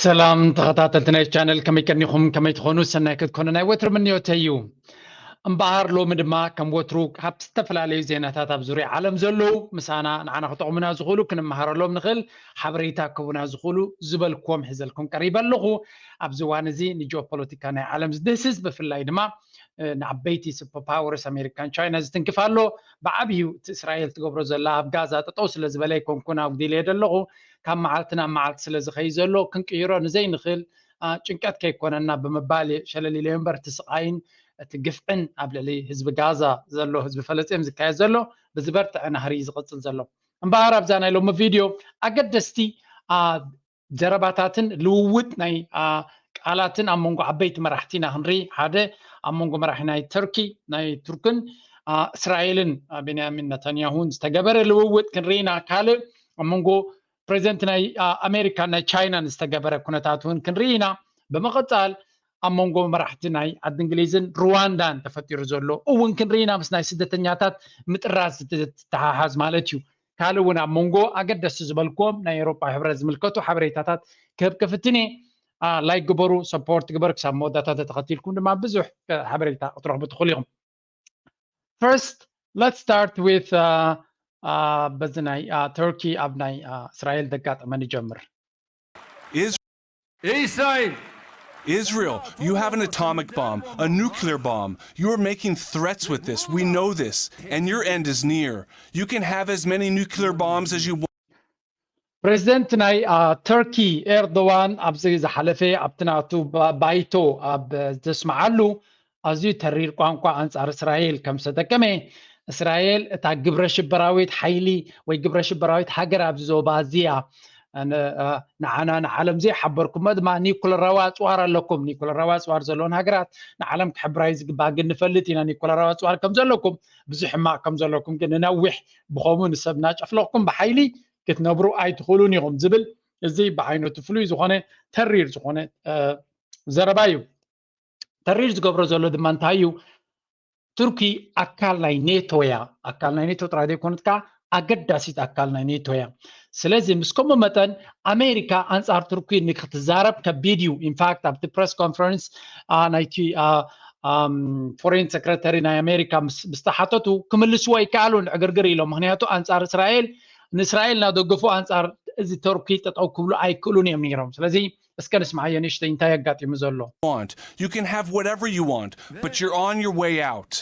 ሰላም ተኸታተልቲ ናይ ቻነል፣ ከመይ ቀኒኹም? ከመይ ትኾኑ? ሰናይ ክትኮኑ ናይ ወትሪ ምንዮተይ እዩ። እምበኣር ሎሚ ድማ ከም ወትሩ ካብ ዝተፈላለዩ ዜናታት ኣብ ዙርያ ዓለም ዘለዉ ምሳና ንዓና ክጠቕሙና ዝኽእሉ፣ ክንመሃረሎም ንኽእል ሓበሬታ ክህቡና ዝኽእሉ ዝበልክዎም ሒዘልኩም ቀሪበ ኣለኹ። ኣብዚ እዋን እዚ ንጂኦፖለቲካ ናይ ዓለም ዝድህስስ፣ ብፍላይ ድማ ንዓበይቲ ሱፐር ፓወርስ ኣሜሪካን ቻይና ዝትንክፍ ኣሎ። ብዓብዩ እቲ እስራኤል ትገብሮ ዘላ ኣብ ጋዛ ጠጠው ስለ ዝበለ ኣይኮንኩን ኣጉዲለዮ ዘለኹ። ካብ መዓልቲ ናብ መዓልቲ ስለ ዝኸይ ዘሎ ክንቅይሮ ንዘይንኽእል ጭንቀት ከይኮነና ብምባል ሸለል ኢለ እምበር፣ እቲ ስቓይን እቲ ግፍዕን ኣብ ልዕሊ ህዝቢ ጋዛ ዘሎ፣ ህዝቢ ፈለስጢን ዝካየድ ዘሎ ብዝበርትዐ ናህሪ ዝቕጽል ዘሎ። እምበኣር ኣብዛ ናይ ሎሚ ቪድዮ ኣገደስቲ ዘረባታትን ልውውጥ ናይ ቃላትን ኣብ መንጎ ዓበይቲ መራሕቲ ኢና ክንርኢ። ሓደ ኣብ መንጎ መራሒ ናይ ተርኪ ናይ ቱርክን እስራኤልን ቤንያሚን ነታንያሁን ዝተገበረ ልውውጥ ክንርኢ ኢና። ካልእ ኣብ መንጎ ፕሬዚደንት ናይ ኣሜሪካን ናይ ቻይናን ዝተገበረ ኩነታት እውን ክንርኢ ኢና። ብምቕጻል ኣብ መንጎ መራሕቲ ናይ ዓዲ እንግሊዝን ሩዋንዳን ተፈጢሩ ዘሎ እውን ክንርኢ ኢና። ምስ ናይ ስደተኛታት ምጥራዝ ዝተተሓሓዝ ማለት እዩ። ካልእ እውን ኣብ መንጎ ኣገደስቲ ዝበልክዎም ናይ ኤውሮጳ ሕብረት ዝምልከቱ ሓበሬታታት ክህብ ክፍትን እየ። ላይክ ግበሩ፣ ሰፖርት ግበር፣ ክሳብ መወዳእታ ተተኸቲልኩም ድማ ብዙሕ ሓበሬታ ክትረኽቡ ትኽእሉ ኢኹም። First, let's start with በዚ ናይ ተርኪ ኣብ ናይ እስራኤል ዘጋጠመ ንጀምር። Israel. Israel, you have an atomic bomb, a nuclear bomb. You are making threats with this. We know this. And your end is near. You can have as many nuclear bombs as you want. ፕሬዚደንት ናይ ተርኪ ኤርዶዋን ኣብዚ ዝሓለፈ ኣብቲ ናቱ ባይቶ ኣብ ዘስምዓሉ ኣዝዩ ተሪር ቋንቋ ኣንጻር እስራኤል ከም ዝተጠቀመ፣ እስራኤል እታ ግብረ ሽበራዊት ሓይሊ ወይ ግብረ ሽበራዊት ሃገር ኣብዚ ዞባ እዚያ ንዓና ንዓለም ዘይሓበርኩሞ ድማ ኒኩለራዊ ኣፅዋር ኣለኩም። ኒኩለራዊ ኣፅዋር ዘለዎን ሃገራት ንዓለም ክሕብራዩ ዝግባእ ግን ንፈልጥ ኢና። ኒኩለራዊ ኣፅዋር ከም ዘለኩም ብዙሕ ሕማቕ ከም ዘለኩም ግን ንነዊሕ ብኸምኡ ንሰብ እናጨፍለቕኩም ብሓይሊ ክትነብሩ ኣይትኽእሉን ኢኹም ዝብል እዚ ብዓይነቱ ፍሉይ ዝኾነ ተሪር ዝኾነ ዘረባ እዩ። ተሪር ዝገብሮ ዘሎ ድማ እንታይ እዩ? ቱርኪ ኣካል ናይ ኔቶ እያ። ኣካል ናይ ኔቶ ጥራይ ዘይኮነት ከዓ ኣገዳሲት ኣካል ናይ ኔቶ እያ። ስለዚ ምስ ከምኡ መጠን ኣሜሪካ ኣንጻር ቱርኪ ንክትዛረብ ከቢድ እዩ። ኢንፋክት ኣብቲ ፕረስ ኮንፈረንስ ናይቲ ፎሬን ሰክረተሪ ናይ ኣሜሪካ ምስ ዝተሓተቱ ክምልስዎ ኣይከኣሉን ዕግርግር ኢሎም። ምክንያቱ ኣንጻር እስራኤል ንእስራኤል እናደገፉ ኣንጻር እዚ ተርኪ ጠጠው ክብሉ ኣይክእሉን እዮም ነይሮም። ስለዚ እስከ ንስማዓዮ ንእሽተይ እንታይ ኣጋጢሙ ዘሎ። Want. You can have whatever you want, but you're on your way out.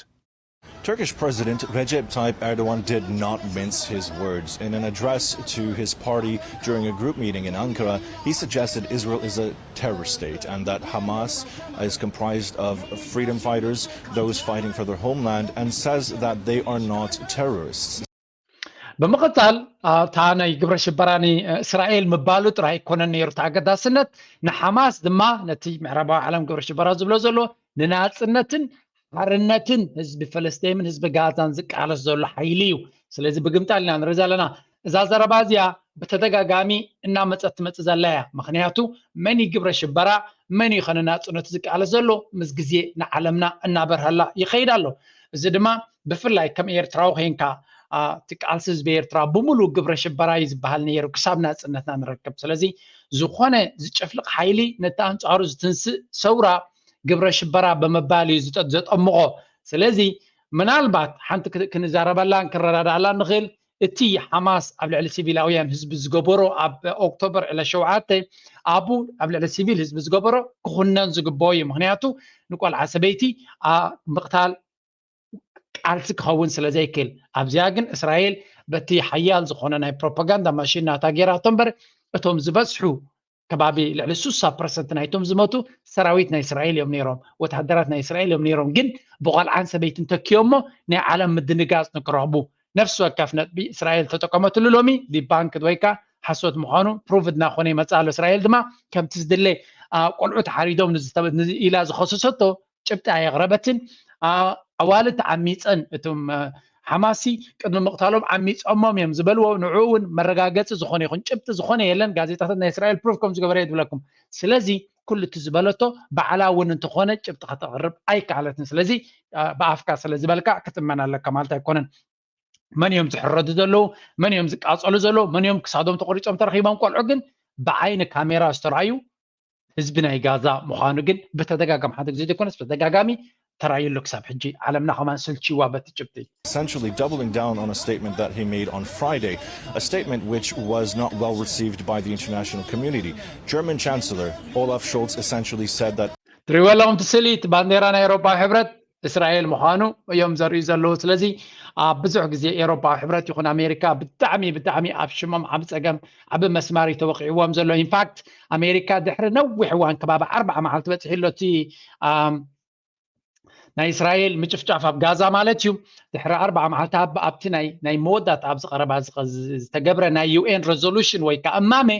Turkish President Recep Tayyip Erdogan did not mince his words. In an address to his party during a group meeting in Ankara, he suggested Israel is a terror state and that Hamas is comprised of freedom fighters, those fighting for their homeland, and says that they are not terrorists. ብምቕጻል እታ ናይ ግብረ ሽበራ ንእስራኤል ምባሉ ጥራይ ኣይኮነን ነይሩ እቲ ኣገዳስነት፣ ንሓማስ ድማ ነቲ ምዕራባዊ ዓለም ግብረ ሽበራ ዝብሎ ዘሎ ንናጽነትን ሓርነትን ህዝቢ ፈለስጢምን ህዝቢ ጋዛን ዝቃለስ ዘሎ ሓይሊ እዩ። ስለዚ ብግምጣል ኢና ንርኢ ዘለና። እዛ ዘረባ እዚኣ ብተደጋጋሚ እናመጸት ትመጽእ ዘላ እያ። ምክንያቱ መን እዩ ግብረ ሽበራ፣ መን እዩ ከነናጽነቱ ዝቃለስ ዘሎ ምስ ግዜ ንዓለምና እናበርሃላ ይኸይድ ኣሎ። እዚ ድማ ብፍላይ ከም ኤርትራዊ ኮይንካ እቲ ቃልሲ ህዝቢ ኤርትራ ብምሉእ ግብረ ሽበራ እዩ ዝበሃል ነይሩ ክሳብ ናጽነትና ንረክብ። ስለዚ ዝኾነ ዝጭፍልቕ ሓይሊ ነቲ ኣንጻሩ ዝትንስእ ሰውራ ግብረ ሽበራ ብምባል እዩ ዘጠምቖ። ስለዚ ምናልባት ሓንቲ ክንዛረበላን ክንረዳዳኣላን ንኽእል፣ እቲ ሓማስ ኣብ ልዕሊ ሲቪላውያን ህዝቢ ዝገበሮ ኣብ ኦክቶበር ዕለት ሸውዓተ ኣብኡ ኣብ ልዕሊ ሲቪል ህዝቢ ዝገበሮ ክኹነን ዝግበኦ እዩ። ምክንያቱ ንቆልዓ ሰበይቲ ምቕታል ቃልሲ ክኸውን ስለ ዘይክእል። ኣብዚኣ ግን እስራኤል በቲ ሓያል ዝኾነ ናይ ፕሮፓጋንዳ ማሽን ናታ ጌራቶ እምበር እቶም ዝበዝሑ ከባቢ ልዕሊ ስሳ ፐርሰንት ናይቶም ዝመቱ ሰራዊት ናይ እስራኤል እዮም ነይሮም፣ ወተሃደራት ናይ እስራኤል እዮም ነይሮም። ግን ብቆልዓን ሰበይትን ተኪዮሞ ናይ ዓለም ምድንጋጽ ንክረኽቡ ነፍሲ ወከፍ ነጥቢ እስራኤል ተጠቀመትሉ። ሎሚ ዲባንክድ ወይ ከዓ ሓሶት ምዃኑ ፕሩቭድ እናኾነ ይመጽእ ኣሎ። እስራኤል ድማ ከምቲ ዝድለ ቆልዑ ተሓሪዶም ኢላ ዝኸሰሰቶ ጭብጢ ኣየቕረበትን። ኣዋልድ ዓሚፀን እቶም ሓማሲ ቅድሚ ምቕታሎም ዓሚፆሞም እዮም ዝበልዎ። ንዕኡ እውን መረጋገፂ ዝኾነ ይኹን ጭብጢ ዝኾነ የለን። ጋዜጣታት ናይ እስራኤል ፕሩፍ ከም ዝገበረ እየ ዝብለኩም። ስለዚ ኩሉ እቲ ዝበለቶ ባዕላ እውን እንተኾነ ጭብጢ ከተቕርብ ኣይከኣለትን። ስለዚ ብኣፍካ ስለ ዝበልካ ክትእመን ኣለካ ማለት ኣይኮነን። መን እዮም ዝሕረዱ ዘለዉ? መን እዮም ዝቃፀሉ ዘለዉ? መን እዮም ክሳዶም ተቆሪፆም ተረኺቦም? ቆልዑ ግን ብዓይኒ ካሜራ ዝተረኣዩ ህዝቢ ናይ ጋዛ ምዃኑ ግን ብተደጋጋሚ፣ ሓደ ግዜ ዘይኮነስ ብተደጋጋሚ ተራእዩ ኣሎ። ክሳብ ሕጂ ዓለምና ከማን ሰልችዋ በቲ ጭብጢ። Essentially doubling down on a statement that he made on Friday, a statement which was not well received by the international community. German Chancellor Olaf Scholz essentially said that ትሪእዎ ኣለኹም እቲ ስእሊ፣ እቲ ባንዴራ ናይ ኤውሮፓዊ ሕብረት እስራኤል ምዃኑ እዮም ዘርእዩ ዘለዉ። ስለዚ ኣብ ብዙሕ ግዜ ኤውሮፓዊ ሕብረት ይኹን ኣሜሪካ ብጣዕሚ ብጣዕሚ ኣብ ሽሞም ዓብ ጸገም ዓብ መስማር እዩ ተወቂዕዎም ዘሎ። ኢንፋክት ኣሜሪካ ድሕሪ ነዊሕ እዋን ከባቢ ኣርባዓ መዓልቲ በፂሑ ኣሎ እቲ ናይ እስራኤል ምጭፍጫፍ ኣብ ጋዛ ማለት እዩ። ድሕሪ ኣርባዓ መዓልቲ ኣብቲ ናይ ናይ መወዳእታ ኣብዚ ቀረባ ዝተገብረ ናይ ዩ ኤን ሬዞሉሽን ወይ ከዓ እማመ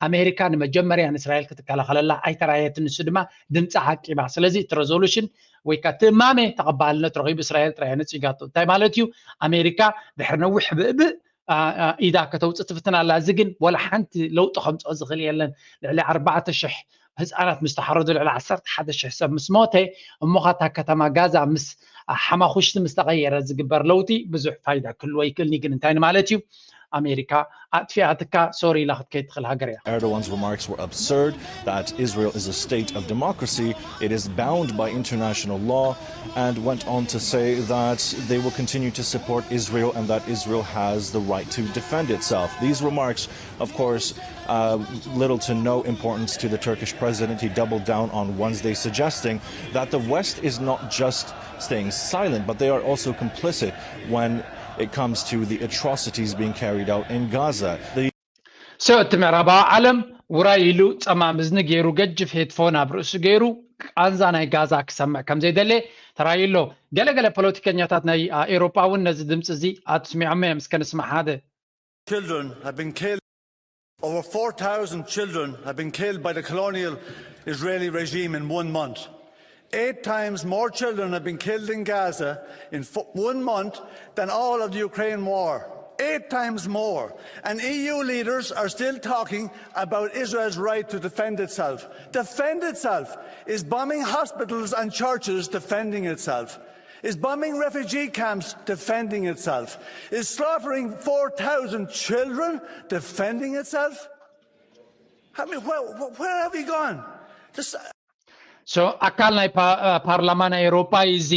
ኣሜሪካ ንመጀመርያ ንእስራኤል ክትከላኸለላ ኣይተራየትን። ንሱ ድማ ድምፂ ዓቂባ። ስለዚ እቲ ሬዞሉሽን ወይ ከዓ እቲ እማመ ተቐባልነት ረኺቡ እስራኤል ጥራይ ነፂጋቶ። እንታይ ማለት እዩ? ኣሜሪካ ድሕሪ ነዊሕ ብእብእ ኢዳ ከተውፅእ ትፍትን ኣላ። እዚ ግን ወላ ሓንቲ ለውጢ ከምፅኦ ዝኽእል የለን። ልዕሊ ኣርባዕተ ሽሕ ህፃናት ምስ ተሓረዱ፣ ልዕሊ ዓሰርተ ሓደ ሽሕ ሰብ ምስ ሞተ፣ እሞ ኸዓ እታ ከተማ ጋዛ ምስ ሓማኹሽቲ ምስ ተቐየረ ዝግበር ለውጢ ብዙሕ ፋይዳ ክህልዎ ይክእልኒ። ግን እንታይ ንማለት እዩ? ኣሜሪካ ኣጥፊኣትካ ሶሪ ኢላ ክትከይድ ትኽእል ሃገር እያ። Erdogan's remarks were absurd, that Israel is a state of democracy, it is bound by international law, and went on to say that they will continue to support Israel and that Israel has the right to defend itself. These remarks, of course, uh, little to no importance to the Turkish president. He doubled down on Wednesday, suggesting that the West is not just staying silent, but they are also complicit when it comes to the atrocities being carried out in Gaza. The So እቲ ምዕራባዊ ዓለም ውራይ ኢሉ ጸማም እዝኒ ገይሩ፣ ገጅፍ ሄድፎን ኣብ ርእሱ ገይሩ፣ ቃንዛ ናይ ጋዛ ክሰምዕ ከም ዘይደለ ተራእዩ ኣሎ። ገለገለ ፖለቲከኛታት ናይ ኤውሮጳ እውን ነዚ ድምፂ እዚ ኣስሚዖም እዮም። እስከ ንስማዕ ሓደ። Children have been killed. Over four thousand children have been killed by the colonial Israeli regime in one month. Eight times more children have been killed in Gaza in one month than all of the Ukraine war. Eight times more. And E U leaders are still talking about Israel's right to defend itself. Defend itself is bombing hospitals and churches, defending itself is bombing refugee camps, defending itself, is slaughtering four thousand children, defending itself. I mean, where, where have we gone? This... So ኣካል ናይ ፓርላማ ናይ ኤውሮጳ እዩ እዚ።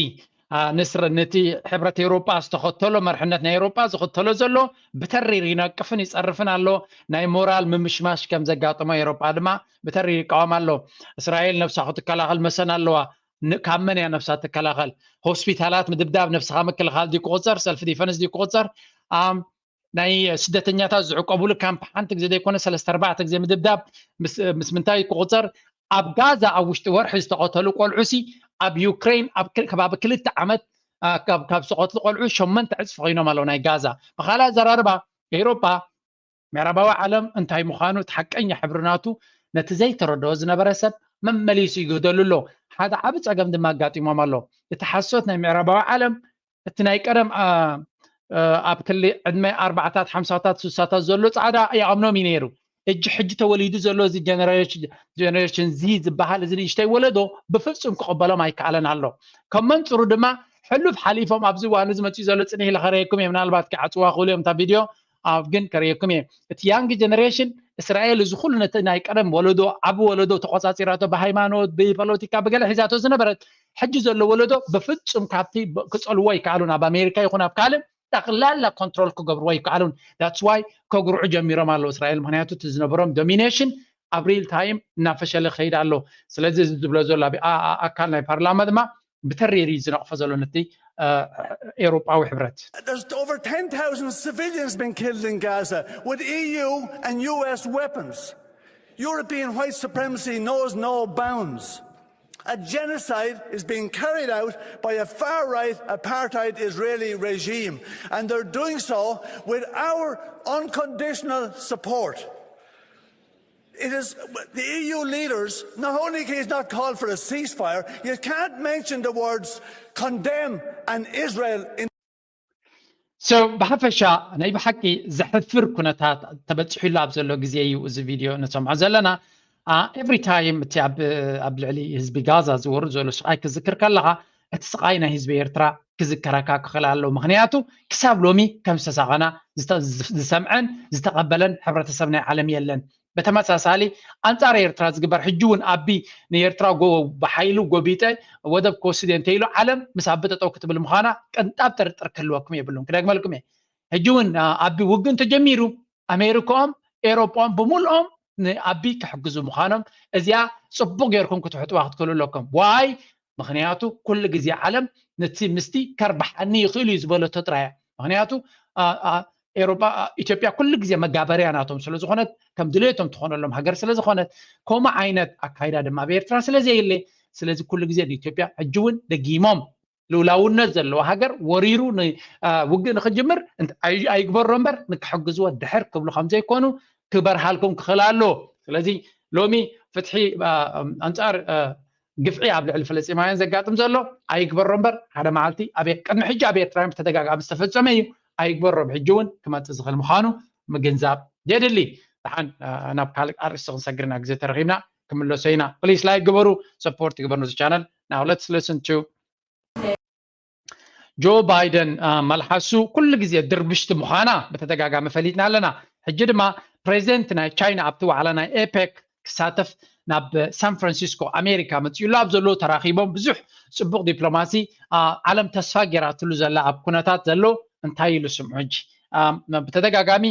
ንስር ነቲ ሕብረት ኤውሮጳ ዝተኸተሎ፣ መርሕነት ናይ ኤውሮጳ ዝኽተሎ ዘሎ ብተሪር ይነቅፍን ይጸርፍን ኣሎ። ናይ ሞራል ምምሽማሽ ከም ዘጋጠሞ ኤውሮጳ ድማ ብተሪር ይቃወም ኣሎ። እስራኤል ነብሳ ክትከላኸል መሰን ኣለዋ። ካብ መን እያ ነብሳ ትከላኸል? ሆስፒታላት ምድብዳብ ነብስኻ ምክልኻል ድዩ ክቑጸር? ሰልፍ ዲፈንስ ድዩ ክቑጸር? ናይ ስደተኛታት ዝዕቆብሉ ካምፕ ሓንቲ ግዜ ዘይኮነ ሰለስተ ኣርባዕተ ግዜ ምድብዳብ ምስ ምንታይ ክቑጸር? ኣብ ጋዛ ኣብ ውሽጢ ወርሒ ዝተቐተሉ ቆልዑ ሲ ኣብ ዩክሬን ኣብ ከባቢ ክልተ ዓመት ካብ ዝተቐትሉ ቆልዑ ሸመንተ ዕፅፊ ኮይኖም ኣለዉ። ናይ ጋዛ ብኻልእ ኣዘራርባ ኤውሮጳ ምዕራባዊ ዓለም እንታይ ምዃኑ እቲ ሓቀኛ ሕብሪ ናቱ ነቲ ዘይተረድኦ ዝነበረ ሰብ መመሊሱ ይግህደሉ ኣሎ። ሓደ ዓቢ ጸገም ድማ ኣጋጢሞም ኣሎ። እቲ ሓሶት ናይ ምዕራባዊ ዓለም እቲ ናይ ቀደም ኣብ ክሊ ዕድመ ኣርባዕታት ሓምሳታት ሱሳታት ዘሎ ጻዕዳ ይኣምኖም እዩ ነይሩ። እጂ ሕጂ ተወሊዱ ዘሎ እዚ ጀነሬሽን ዚ ዝበሃል እዚ ንእሽተይ ወለዶ ብፍጹም ክቕበሎም ኣይከኣለን ኣሎ። ከም መንጽሩ ድማ ሕሉፍ ሓሊፎም ኣብዚ እዋን እዚ መፅኡ ዘሎ ጽኒሕ ኢለ ከረየኩም እየ። ምናልባት ክዓፅዋ ክእሉ እዮም እታ ቪድዮ ኣብ ግን ከርእየኩም እየ። እቲ ያንግ ጀነሬሽን እስራኤል እዚ ኩሉ ነቲ ናይ ቀደም ወለዶ ዓቢ ወለዶ ተቆጻጺራቶ ብሃይማኖት ብፖለቲካ ብገለ ሒዛቶ ዝነበረት ሕጂ ዘሎ ወለዶ ብፍጹም ካብቲ ክጸልዎ ኣይከኣሉን። ኣብ ኣሜሪካ ይኹን ኣብ ካልእ ጠቕላላ ኮንትሮል ክገብርዎ ኣይከኣሉን። That's why ከጉርዑ ጀሚሮም ኣለዉ እስራኤል። ምክንያቱ እቲ ዝነበሮም ዶሚኔሽን ኣብ ሪል ታይም እናፈሸለ ክኸይድ ኣሎ። ስለዚ እዚ ዝብሎ ዘሎ ኣካል ናይ ፓርላማ ድማ ብተሪር እዩ ዝነቕፎ ዘሎ ነቲ ኤውሮጳዊ ሕብረት። There's over ten thousand civilians been killed in Gaza with E U and U S weapons. European white supremacy knows no bounds. A genocide is being carried out by a far-right apartheid Israeli regime, and they're doing so with our unconditional support. It is the E U leaders, not only can you not call for a ceasefire, you can't mention the words condemn and Israel in So ብሓፈሻ ናይ ብሓቂ ዘሕፍር ኩነታት ተበፂሑሉ ኣብ ዘሎ ግዜ እዩ እዚ ቪድዮ ንሰምዖ ዘለና። ኤቭሪ ታይም እቲ ኣብ ልዕሊ ህዝቢ ጋዛ ዝወርድ ዘሎ ስቃይ ክዝክር ከለኻ እቲ ስቃይ ናይ ህዝቢ ኤርትራ ክዝከረካ ክኽእል ኣለዎ። ምክንያቱ ክሳብ ሎሚ ከም ዝተሳቐና ዝሰምዐን ዝተቐበለን ሕብረተሰብ ናይ ዓለም የለን። ብተመሳሳሊ ኣንጻር ኤርትራ ዝግበር ሕጂ እውን ኣቢ ንኤርትራ ጎ- ብሓይሉ ጎቢጠ ወደብ ክወስድ እየ እንተኢሉ ዓለም ምስ ኣቢ ጠጠው ክትብል ምዃና ቅንጣብ ጥርጥር ክህልወኩም የብሉን። ክደግመልኩም እየ። ሕጂ እውን ኣቢ ውግእ እንተጀሚሩ ኣሜሪካኦም ኤሮጳኦም ብምልኦም ንኣቢ ክሕግዙ ምዃኖም እዚኣ ጽቡቕ ጌርኩም ክትሕጥዋ ክትክእሉ ኣለኩም። ዋይ ምኽንያቱ ኩሉ ግዜ ዓለም ነቲ ምስቲ ከርብሓኒ ይኽእል እዩ ዝበለቶ ጥራይ እያ። ምኽንያቱ ኤሮጳ ኢትዮጵያ ኩሉ ግዜ መጋበርያ ናቶም ስለ ዝኾነት ከም ድሌቶም ትኾነሎም ሃገር ስለ ዝኾነት ከምኡ ዓይነት ኣካይዳ ድማ ኣብ ኤርትራ ስለ ዘየለ ስለዚ ኩሉ ግዜ ንኢትዮጵያ ሕጂ እውን ደጊሞም ልውላውነት ዘለዎ ሃገር ወሪሩ ውግእ ንክጅምር ኣይግበሮ እምበር ንክሕግዝዎ ድሕር ክብሉ ከም ዘይኮኑ ክበርሃልኩም ክኽእል ኣሎ። ስለዚ ሎሚ ፍትሒ ኣንጻር ግፍዒ ኣብ ልዕሊ ፍልስጤማውያን ዘጋጥም ዘሎ ኣይግበሮ እምበር ሓደ መዓልቲ ኣብ ቅድሚ ሕጂ ኣብ ኤርትራውያን ብተደጋጋሚ ዝተፈጸመ እዩ። ኣይግበሮ ብሕጂ እውን ክመጽእ ዝኽእል ምዃኑ ምግንዛብ የድሊ። ደሓን ናብ ካልእ ኣርእስቲ ክንሰግር ኢና ግዜ ተረኺብና ክምለሶ ኢና። ፕሊስ ላይክ ግበሩ፣ ሰፖርት ግበሩ ነዚ ቻነል። Now let's listen to ጆ ባይደን መልሓሱ ኩሉ ግዜ ድርብሽቲ ምዃና ብተደጋጋሚ ፈሊጥና ኣለና። ሕጂ ድማ ፕሬዚደንት ናይ ቻይና ኣብቲ ዋዕላ ናይ ኤፔክ ክሳተፍ ናብ ሳን ፍራንሲስኮ ኣሜሪካ መፅኡ ኣሎ። ኣብ ዘሎ ተራኺቦም ብዙሕ ፅቡቅ ዲፕሎማሲ ዓለም ተስፋ ጌራትሉ ዘላ ኣብ ኩነታት ዘሎ እንታይ ኢሉ ስምዑ ሕጂ ብተደጋጋሚ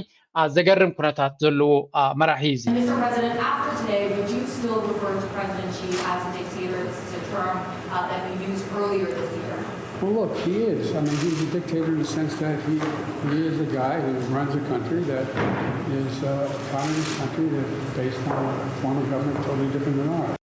ዘገርም ኩነታት ዘለዎ መራሒ እዩ እዚ። Mister President, after today, would you still refer to President Xi as a dictator? This is a term uh, that you used earlier this year. Well, look, he is. I mean, he's a dictator in the sense that he, he is a guy who runs a country that is uh, a communist country that's based on a form of government totally different than ours.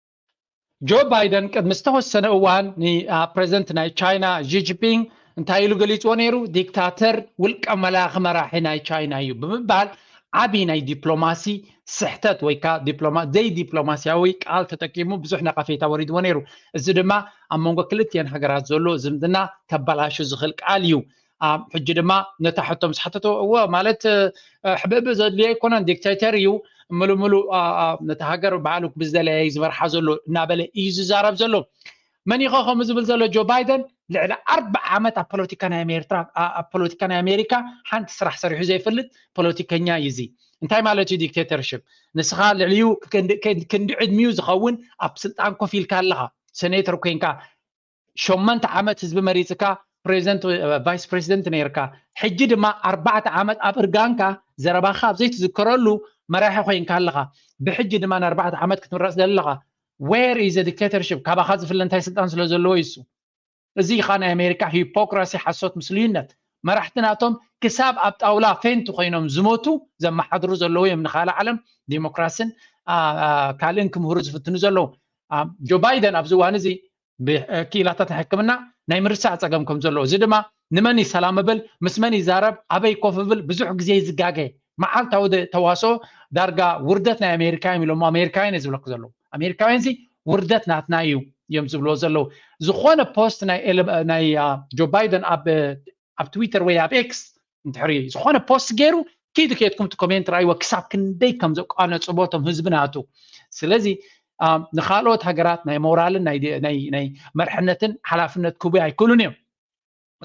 ጆ ባይደን ቅድሚ ዝተወሰነ እዋን ንፕሬዚደንት ናይ ቻይና ጂ ጂንፒንግ እንታይ ኢሉ ገሊፅዎ ነይሩ? ዲክታተር ውልቀ መላኺ መራሒ ናይ ቻይና እዩ ብምባል ዓብዪ ናይ ዲፕሎማሲ ስሕተት ወይ ከዓ ዘይዲፕሎማሲያዊ ቃል ተጠቂሙ ብዙሕ ነቐፌታ ወሪድዎ ነይሩ። እዚ ድማ ኣብ መንጎ ክልቲኤን ሃገራት ዘሎ ዝምድና ከባላሹ ዝኽእል ቃል እዩ። ሕጂ ድማ ነታ ሕቶ ምስ ሓተቶ እወ ማለት ሕብእብእ ዘድልዮ ኣይኮነን፣ ዲክቴተር እዩ፣ ምሉእ ምሉእ ነታ ሃገር ባዕሉ ብዝደለየ እዩ ዝመርሓ ዘሎ እናበለ እዩ ዝዛረብ ዘሎ። መን ኢኸ ከምኡ ዝብል ዘሎ? ጆ ባይደን ልዕሊ ኣርብዓ ዓመት ኣብ ፖለቲካ ናይ ኣሜሪካ ኣብ ፖለቲካ ናይ ኣሜሪካ ሓንቲ ስራሕ ሰሪሑ ዘይፈልጥ ፖለቲከኛ እዩ። እዚ እንታይ ማለት እዩ ዲክቴተርሽፕ? ንስኻ ልዕሊኡ ክንዲ ዕድሚኡ ዝኸውን ኣብ ስልጣን ኮፍ ኢልካ ኣለኻ፣ ሴኔተር ኮይንካ ሸመንተ ዓመት ህዝቢ መሪፅካ ፕሬዚደንት ቫይስ ፕሬዚደንት ነይርካ፣ ሕጂ ድማ ኣርባዕተ ዓመት ኣብ እርጋንካ ዘረባኻ ኣብ ዘይትዝከረሉ መራሒ ኮይንካ ኣለኻ። ብሕጂ ድማ ንኣርባዕተ ዓመት ክትምረፅ ደሊ ኣለኻ። Where is the dictatorship? ካባኻ ዝፍለ እንታይ ስልጣን ስለ ዘለዎ እዩ እሱ? እዚ ኸዓ ናይ ኣሜሪካ ሂፖክራሲ ሓሶት ምስሉይነት። መራሕቲ ናቶም ክሳብ ኣብ ጣውላ ፌንት ኮይኖም ዝሞቱ ዘመሓድሩ ዘለዉ እዮም ንኻልእ ዓለም ዲሞክራስን ካልእን ክምህሩ ዝፍትኑ ዘለዉ። ጆ ባይደን ኣብዚ እዋን እዚ ብክኢላታት ናይ ሕክምና ናይ ምርሳዕ ፀገም ከም ዘለዎ፣ እዚ ድማ ንመን እዩ ሰላም እብል፣ ምስ መን ይዛረብ፣ ኣበይ ኮፍ እብል ብዙሕ ግዜ ይዝጋገ። መዓልታዊ ተዋስኦ ዳርጋ ውርደት ናይ ኣሜሪካ እዮም ኢሎሞ ኣሜሪካውያን እየ ዝብለኩ ዘለዉ። ኣሜሪካውያን እዚ ውርደት ናትና እዩ እዮም ዝብልዎ ዘለዉ። ዝኾነ ፖስት ናይ ጆ ባይደን ኣብ ኣብ ትዊተር ወይ ኣብ ኤክስ እንድሕሪ ዝኾነ ፖስት ገይሩ ኪዱ ኬድኩም እቲ ኮሜንት ረኣይዎ ክሳብ ክንደይ ከም ዘቋነፅቦ እቶም ህዝቢ ናቱ። ስለዚ ንካልኦት ሃገራት ናይ ሞራልን ናይ መርሕነትን ሓላፍነት ክህቡ ኣይክእሉን እዮም።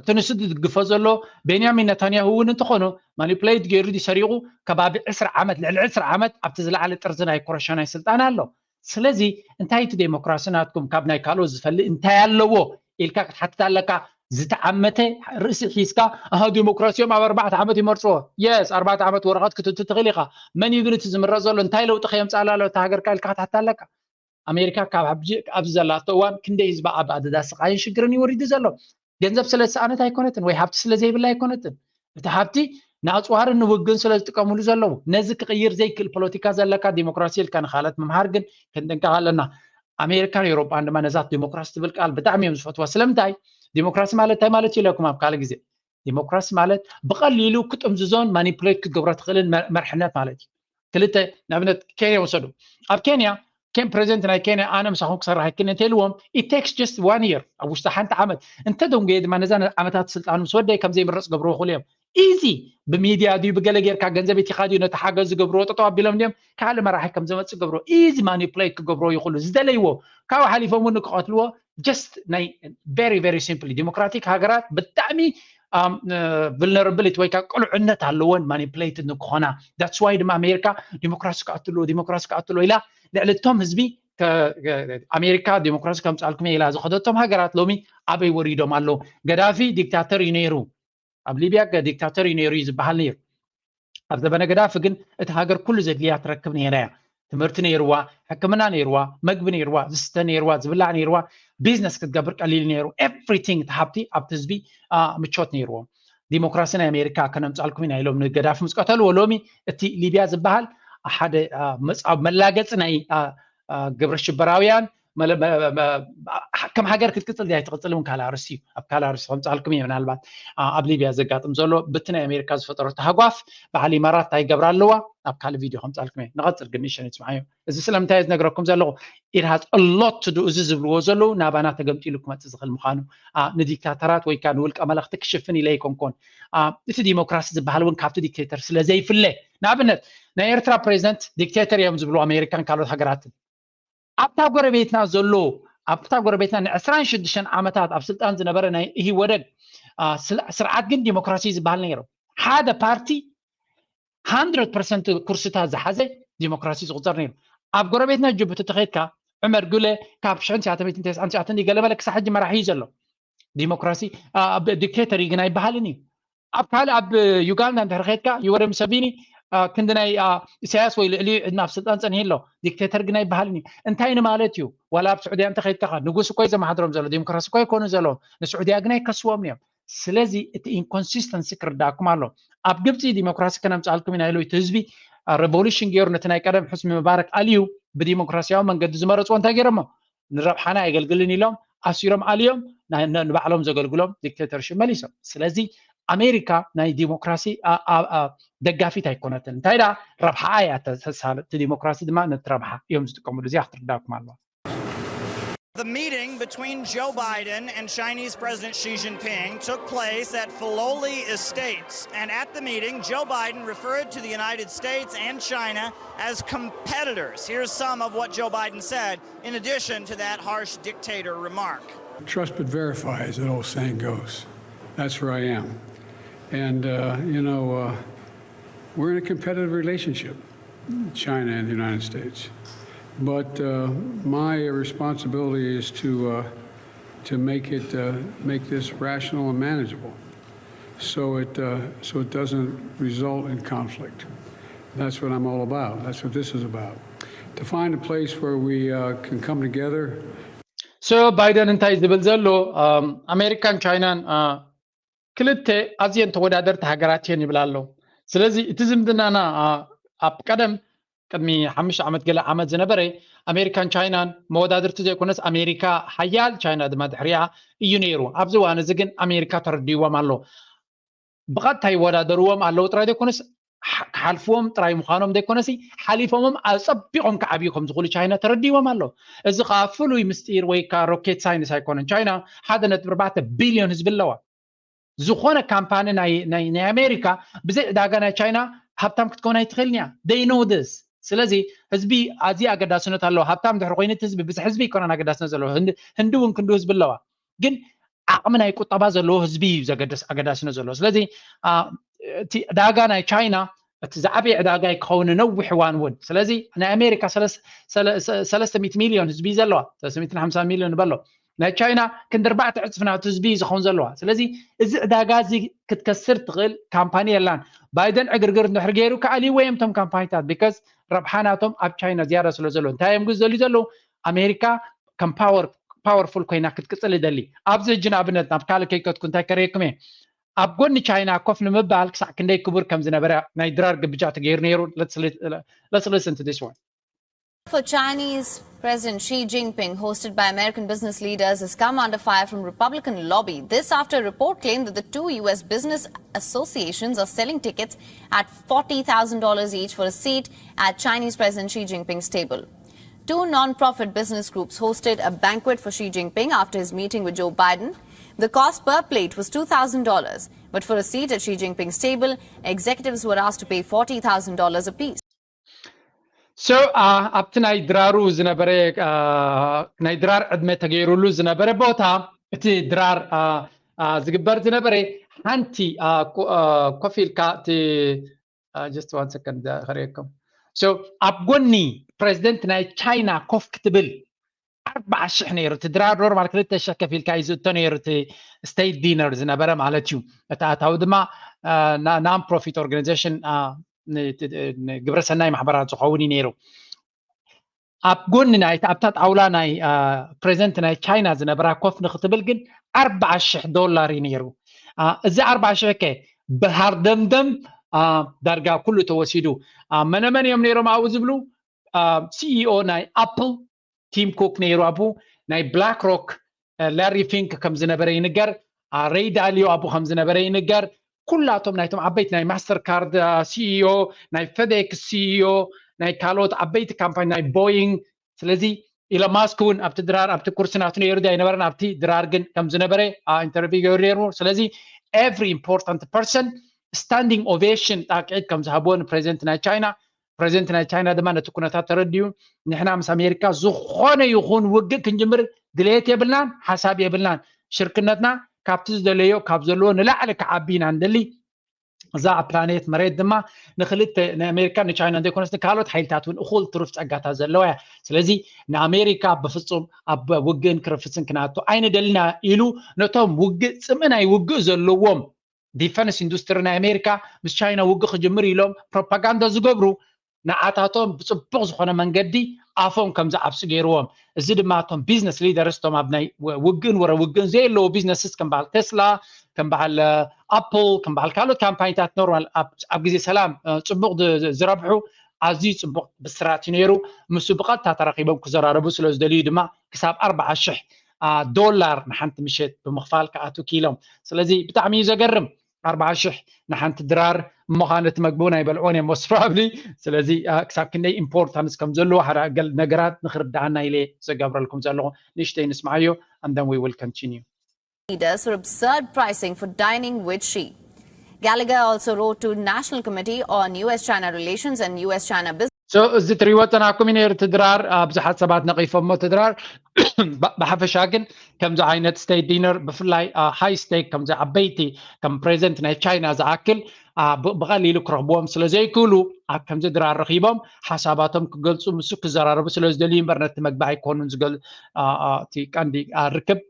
እቲ ንሱ ዝድግፎ ዘሎ ቤንያሚን ነታንያሁ እውን እንተኾኑ ማኒፕሌት ገይሩ ድዩ ሰሪቑ ከባቢ ዕስራ ዓመት ልዕሊ ዕስራ ዓመት ኣብቲ ዝለዓለ ጥርዚ ናይ ኩረሻ ናይ ስልጣን ኣሎ። ስለዚ እንታይ እቲ ዴሞክራሲ ናትኩም ካብ ናይ ካልኦት ዝፈልእ እንታይ ኣለዎ ኢልካ ክትሓትት ኣለካ። ዝተዓመተ ርእሲ ሒዝካ ኣሃ ዴሞክራሲኦም ኣብ ኣርባዕተ ዓመት ይመርፅዎ። የስ ኣርባዕተ ዓመት ወረቐት ክትእቱ ትኽእል ኢኻ። መን እዩ ግን እቲ ዝምረፅ ዘሎ እንታይ ለውጢ ከየምፅኣላ ኣሎ እታ ሃገርካ ኢልካ ክትሓትት ኣለካ። ኣሜሪካ ካብ ኣብዚ ዘላቶ እዋን ክንደይ ህዝባ ኣብ ኣደዳ ስቓይን ሽግርን እዩ ወሪዱ ዘሎ። ገንዘብ ስለ ዝሰኣነት ኣይኮነትን ወይ ሃብቲ ስለ ዘይብላ ኣይኮነትን። እቲ ሃብቲ ንኣፅዋርን ንውግእን ስለ ዝጥቀምሉ ዘለዉ ነዚ ክቕይር ዘይክእል ፖለቲካ ዘለካ ዲሞክራሲ ኢልካ ንኻለት ምምሃር ግን ክንጥንቀቕ ኣለና። ኣሜሪካን ኤውሮጳን ድማ ነዛ ዲሞክራሲ ትብል ቃል ብጣዕሚ እዮም ዝፈትዋ። ስለምንታይ? ዲሞክራሲ ማለት እንታይ ማለት እዩ ኢለኩም ኣብ ካልእ ግዜ። ዲሞክራሲ ማለት ብቐሊሉ ክጥምዝዞን ማኒፕሌት ክገብሮ ትኽእልን መርሕነት ማለት እዩ። ክልተ ንኣብነት ኬንያ ወሰዱ። ኣብ ኬንያ ከም ፕሬዚደንት ናይ ኬንያ ኣነ ምሳኹም ክሰርሕ ኣይክእልን እንተኢልዎም it takes just one year ኣብ ውሽጢ ሓንቲ ዓመት እንተ ደንጎየ ድማ ነዛ ዓመታት ስልጣኑ ምስ ወደየ ከም ዘይምረፅ ገብርዎ ይኽእሉ እዮም። ኢዚ ብሚድያ ድዩ ብገለ ጌርካ ገንዘብ ኢቲኻ ድዩ ነቲ ሓገዝ ዝገብርዎ ጠጠው ኣቢሎም ድዮም ካልእ መራሒ ከም ዘመፅእ ገብርዎ ኢዚ ማኒፕሌት ክገብርዎ ይኽእሉ ዝደለይዎ ካብኡ ሓሊፎም እውን ክቐትልዎ just ናይ very very simply ዲሞክራቲክ ሃገራት ብጣዕሚ vulnerability ወይ ከዓ ቅሉዕነት ኣለወን ማኒፕሌትድ ንክኾና። That's why ድማ ኣሜሪካ ዲሞክራሲ ክኣትልዎ ዲሞክራሲ ክኣትልዎ ኢላ ልዕሊ እቶም ህዝቢ ኣሜሪካ ዲሞክራሲ ከምፅኣልኩም ኢላ ዝኸደቶም ሃገራት ሎሚ ኣበይ ወሪዶም ኣለዉ? ገዳፊ ዲክታተር እዩ ነይሩ። ኣብ ሊብያ ዲክታተር እዩ ነይሩ እዩ ዝበሃል ነይሩ። ኣብ ዘበነ ገዳፊ ግን እቲ ሃገር ኩሉ ዘድልያ ትረክብ ነይራ እያ። ትምህርቲ ነይርዋ፣ ሕክምና ነይርዋ፣ መግቢ ነይርዋ፣ ዝስተ ነይርዋ፣ ዝብላዕ ነይርዋ፣ ቢዝነስ ክትገብር ቀሊል ነይሩ። ኤቭሪቲንግ እቲ ሃብቲ ኣብቲ ህዝቢ ምቾት ነይርዎ። ዲሞክራሲ ናይ ኣሜሪካ ከነምፃልኩም ኢና ኢሎም ንገዳፊ ምስ ቀተልዎ ሎሚ እቲ ሊብያ ዝበሃል ሓደ መላገፂ ናይ ግብረ ሽበራውያን ከም ሃገር ክትቅፅል ድያ ኣይትቅፅል እውን ካልእ ኣርእስቲ እዩ። ኣብ ካልእ ኣርእስቲ ከምፃልኩም እየ። ምናልባት ኣብ ሊብያ ዘጋጥም ዘሎ ብቲ ናይ ኣሜሪካ ዝፈጠሮ ተሃጓፍ በዓል ኢማራት እንታይ ይገብራ ኣለዋ ኣብ ካልእ ቪድዮ ከምፃልኩም እየ። ንቐፅል ግን ንእሽተን ይስምዓዮ። እዚ ስለምንታይ ዝነግረኩም ዘለኹ it has a lot to do እዚ ዝብልዎ ዘለዉ ናባና ተገምጢሉ ክመፅእ ዝኽእል ምዃኑ ንዲክታተራት ወይ ከዓ ንውልቀ መለኽቲ ክሽፍን ኢለ ኣይኮንኮን። እቲ ዲሞክራሲ ዝበሃል እውን ካብቲ ዲክቴተር ስለ ዘይፍለ ንኣብነት ናይ ኤርትራ ፕሬዚደንት ዲክቴተር እዮም ዝብሉ ኣሜሪካን ካልኦት ሃገራትን ኣብታ ጎረቤትና ዘሎ ኣብታ ጎረቤትና ን ዕስራን ሽዱሽተን ዓመታት ኣብ ስልጣን ዝነበረ ናይ ኢህወደግ ስርዓት ግን ዲሞክራሲ ዝበሃል ነይሩ። ሓደ ፓርቲ hundred percent ኩርስታት ዝሓዘ ዲሞክራሲ ዝቁፀር ነይሩ። ኣብ ጎረቤትና ጅቡቲ ተኸይድካ ዑመር ጉለ ካብ ሽሕን ትሽዓተ ሚእትን ተስዓን ትሽዓተን ገለመለ ክሳብ ሕጂ መራሒ እዩ ዘሎ። ዲሞክራሲ ዲክቴተር እዩ ግን ኣይበሃልን እዩ። ኣብ ካልእ ኣብ ዩጋንዳ እንድሕር ከይድካ ዩወሪ ሙሰቪኒ ክንዲ ናይ ኢሳያስ ወይ ልዕሊ ዕድመ ኣብ ስልጣን ፀኒሑ ኣሎ። ዲክቴተር ግን ኣይበሃልን እዩ። እንታይ ንማለት እዩ? ዋላ ኣብ ስዑድያ እንተኸይድካ ንጉስ እኮ እዩ ዘመሓድሮም ዘሎ። ዲሞክራሲ እኮ ኣይኮኑ ዘለዎም። ንስዑድያ ግን ኣይከስዎም እዮም። ስለዚ እቲ ኢንኮንሲስተንሲ ክርዳእኩም ኣሎ። ኣብ ግብፂ ዲሞክራሲ ከነምፅኣልኩም ኢና ኢሉ እቲ ህዝቢ ሬቮሉሽን ገይሩ ነቲ ናይ ቀደም ሕስኒ ምባረክ ኣልዩ ብዲሞክራሲያዊ መንገዲ ዝመረፅዎ እንታይ ገይሮሞ ንረብሓና ኣየገልግልን ኢሎም ኣሲሮም ኣልዮም ንባዕሎም ዘገልግሎም ዲክቴተርሽፕ መሊሶም። ስለዚ ኣሜሪካ ናይ ዲሞክራሲ ደጋፊት ኣይኮነትን። እንታይ ደኣ ረብሓኣ እያ ተሳልጥ። እቲ ዲሞክራሲ ድማ ነቲ ረብሓ እዮም ዝጥቀምሉ። እዚኣ ክትርዳኩም ኣለዋ። The meeting between Joe Biden and Chinese President Xi Jinping took place at Filoli Estates. And at the meeting, Joe Biden referred to the United States and China as competitors. Here's some of what Joe Biden said in addition to that harsh dictator remark. Trust but verify, as that old saying goes. That's where I am. And, uh, you know, uh, we're in a competitive relationship. China and the United States. But uh, my responsibility is to uh, to make it uh, make this rational and manageable, so it uh, so it doesn't result in conflict. That's what I'm all about. That's what this is about. To find a place where we uh, can come together. So ባይደን እንታይ ዝብል ዘሎ ኣሜሪካን ቻይናን ክልተ ኣዝየን ተወዳደርቲ ሃገራት እየን ይብል ኣሎ። ስለዚ እቲ ዝምድናና ኣብ ቀደም ቅድሚ ሓሙሽተ ዓመት ገለ ዓመት ዝነበረ ኣሜሪካን ቻይናን መወዳድርቲ ዘይኮነስ ኣሜሪካ ሓያል ቻይና ድማ ድሕሪኣ እዩ ነይሩ። ኣብዚ እዋን እዚ ግን ኣሜሪካ ተረዲዎም ኣሎ። ብቐጥታ ይወዳደርዎም ኣለዉ ጥራይ ዘይኮነስ ክሓልፍዎም ጥራይ ምዃኖም ዘይኮነሲ ሓሊፎሞም ኣፀቢቖም ክዓብዩ ከም ዝኽእሉ ቻይና ተረዲዎም ኣሎ። እዚ ከዓ ፍሉይ ምስጢር ወይ ከዓ ሮኬት ሳይንስ ኣይኮነን። ቻይና ሓደ ነጥቢ ኣርባዕተ ቢልዮን ህዝቢ ኣለዋ። ዝኾነ ካምፓኒ ናይ ኣሜሪካ ብዘይ ዕዳጋ ናይ ቻይና ሃብታም ክትከውን ኣይትኽእልን እያ። They know this። ስለዚ ህዝቢ ኣዝዩ ኣገዳስነት ኣለዎ። ሃብታም ድሕሪ ኮይኑ እቲ ህዝቢ ብዝሒ ህዝቢ ኣይኮነን ኣገዳስነት ዘለዎ። ህንዲ እውን ክንዱ ህዝቢ ኣለዋ። ግን ዓቕሚ ናይ ቁጠባ ዘለዎ ህዝቢ እዩ ዘገደስ ኣገዳስነት ዘለዎ። ስለዚ እቲ ዕዳጋ ናይ ቻይና እቲ ዝዓበየ ዕዳጋ ክኸውን ነዊሕ እዋን እውን። ስለዚ ናይ ኣሜሪካ ሰለስተ ሚእቲ ሚልዮን ህዝቢ እዩ ዘለዋ፣ ሰለስተ ሚእትን ሓምሳን ሚልዮን በሎ። ናይ ቻይና ክንዲ ኣርባዕተ ዕፅፊ ናቱ ህዝቢ እዩ ዝኸውን ዘለዋ። ስለዚ እዚ ዕዳጋ እዚ ክትከስር ትኽእል ካምፓኒ የላን። ባይደን ዕግርግር እንድሕር ገይሩ ክኣልይዎ እዮም እቶም ካምፓኒታት because ረብሓ ናቶም ኣብ ቻይና ዝያዳ ስለ ዘሎ። እንታይ እዮም ግን ዝደልዩ ዘለዉ? ኣሜሪካ ከም ፓወር ፓወርፉል ኮይና ክትቅፅል ይደሊ። ኣብዚ ሕጂ ንኣብነት ናብ ካልእ ከይከድኩ እንታይ ከርእየኩም እየ? ኣብ ጎኒ ቻይና ኮፍ ንምባል ክሳዕ ክንደይ ክቡር ከም ዝነበረ ናይ ድራር ግብጃ ተገይሩ ነይሩ። Let's listen to this one. For Chinese President Xi Jinping, hosted by American business leaders, has come under fire from Republican lobby. This after a report claimed that the two U S business associations are selling tickets at forty thousand dollars each for a seat at Chinese President Xi Jinping's table. Two non-profit business groups hosted a banquet for Xi Jinping after his meeting with Joe Biden. The cost per plate was two thousand dollars, but for a seat at Xi Jinping's table, executives were asked to pay forty thousand dollars apiece. So ኣብቲ ናይ ድራሩ ዝነበረ ናይ ድራር ዕድመ ተገይሩሉ ዝነበረ ቦታ እቲ ድራር ዝግበር ዝነበረ ሓንቲ ኮፍ ኢልካ እቲ just one second ክርእየኩም። So ኣብ ጎኒ ፕሬዚደንት ናይ ቻይና ኮፍ ክትብል ኣርባዓ ሽሕ ነይሩ። እቲ ድራር ኖርማል ክልተ ሽሕ ከፊልካ እዩ ዝእቶ ነይሩ፣ እቲ ስቴት ዲነር ዝነበረ ማለት እዩ። እቲ ኣታዊ ድማ non profit organization ግብረሰናይ ማሕበራት ዝኸውን እዩ ነይሩ። ኣብ ጎኒ ናይ ኣብታ ጣውላ ናይ ፕሬዚደንት ናይ ቻይና ዝነበራ ኮፍ ንክትብል ግን ኣርባዓ ሽሕ ዶላር እዩ ነይሩ። እዚ ኣርባዓ ሽሕ ከ ብሃርደምደም ዳርጋ ኩሉ ተወሲዱ። መነመን እዮም ነይሮም ኣብኡ ዝብሉ? ሲኢኦ ናይ ኣፕል ቲም ኩክ ነይሩ ኣብኡ፣ ናይ ብላክ ሮክ ላሪ ፊንክ ከም ዝነበረ ይንገር፣ ሬይ ዳሊዮ ኣብኡ ከም ዝነበረ ይንገር። ኩላቶም ናይቶም ዓበይቲ ናይ ማስተር ካርድ ሲኢኦ፣ ናይ ፌዴክስ ሲኢኦ፣ ናይ ካልኦት ዓበይቲ ካምፓኒ ናይ ቦይንግ። ስለዚ ኢሎን ማስክ እውን ኣብቲ ድራር ኣብቲ ኩርሲ ናቱ ነይሩ ዶ ኣይነበረን፣ ኣብቲ ድራር ግን ከም ዝነበረ ኢንተርቪው ገይሩ ነይሩ። ስለዚ every important person standing ovation ጣቅዒት ከም ዝሃብዎ ንፕሬዚደንት ናይ ቻይና። ፕሬዚደንት ናይ ቻይና ድማ ነቲ ኩነታት ተረዲኡ፣ ንሕና ምስ ኣሜሪካ ዝኾነ ይኹን ውግእ ክንጅምር ድሌት የብልናን፣ ሓሳብ የብልናን። ሽርክነትና ካብቲ ዝደለዮ ካብ ዘለዎ ንላዕሊ ክዓቢ ኢና ንደሊ። እዛ ኣብ ፕላኔት መሬት ድማ ንክልተ ናይ ኣሜሪካ ንቻይና ዘይኮነስ ንካልኦት ሓይልታት እውን እኹል ትሩፍ ጸጋታት ዘለዋ እያ። ስለዚ ንኣሜሪካ ብፍጹም ኣብ ውግእን ክርፍስን ክናቱ ኣይንደልና ኢሉ ነቶም ውግእ ጽምእ ናይ ውግእ ዘለዎም ዲፈንስ ኢንዱስትሪ ናይ ኣሜሪካ ምስ ቻይና ውግእ ክጅምር ኢሎም ፕሮፓጋንዳ ዝገብሩ ንዓታቶም ብጽቡቕ ዝኾነ መንገዲ ኣፎም ከም ዝዓብሱ ገይርዎም። እዚ ድማ እቶም ቢዝነስ ሊደርስ እቶም ኣብ ናይ ውግእን ወረ ውግእን ዘየለዎ ቢዝነስስ ከም በዓል ቴስላ፣ ከም በዓል ኣፕል፣ ከም በዓል ካልኦት ካምፓኒታት ኖርማል ኣብ ግዜ ሰላም ጽቡቕ ዝረብሑ ኣዝዩ ጽቡቕ ብስራት እዩ ነይሩ። ምስ ብቐጥታ ተራኺቦም ክዘራረቡ ስለ ዝደልዩ ድማ ክሳብ ኣርባዓ ሽሕ ዶላር ንሓንቲ ምሸት ብምኽፋል ክኣቱ ክኢሎም። ስለዚ ብጣዕሚ እዩ ዘገርም። ኣርባዓ ሽሕ ንሓንቲ ድራር እሞ ከዓ ነቲ መግቢ እውን ኣይበልዕዎን እዮም most probably። ስለዚ ክሳብ ክንደይ ኢምፖርታንስ ከም ዘለዎ ሓደ ገል ነገራት ንክርድኣና ኢለ ዘገብረልኩም ዘለኹ። ንእሽተይ ንስምዓዮ and then we will continue. Leaders for absurd pricing for dining with Xi. Gallagher also wrote to National Committee on U S China Relations and U S China Business. እዚ ትሪእዎ ጸናሕኩም እዩ ነይሩ። እቲ ድራር ብዙሓት ሰባት ነቒፎሞ። እቲ ድራር ብሓፈሻ ግን ከምዚ ዓይነት ስቴት ዲነር ብፍላይ ሃይ ስቴክ ከምዚ ዓበይቲ ከም ፕሬዚደንት ናይ ቻይና ዝኣክል ብቐሊሉ ክረኽብዎም ስለ ዘይክእሉ ኣብ ከምዚ ድራር ረኺቦም ሓሳባቶም ክገልጹ ምስ ክዘራረቡ ስለ ዝደልዩ እምበር ነቲ መግቢ ኣይኮኑን ዝገል እቲ ቀንዲ ርክብ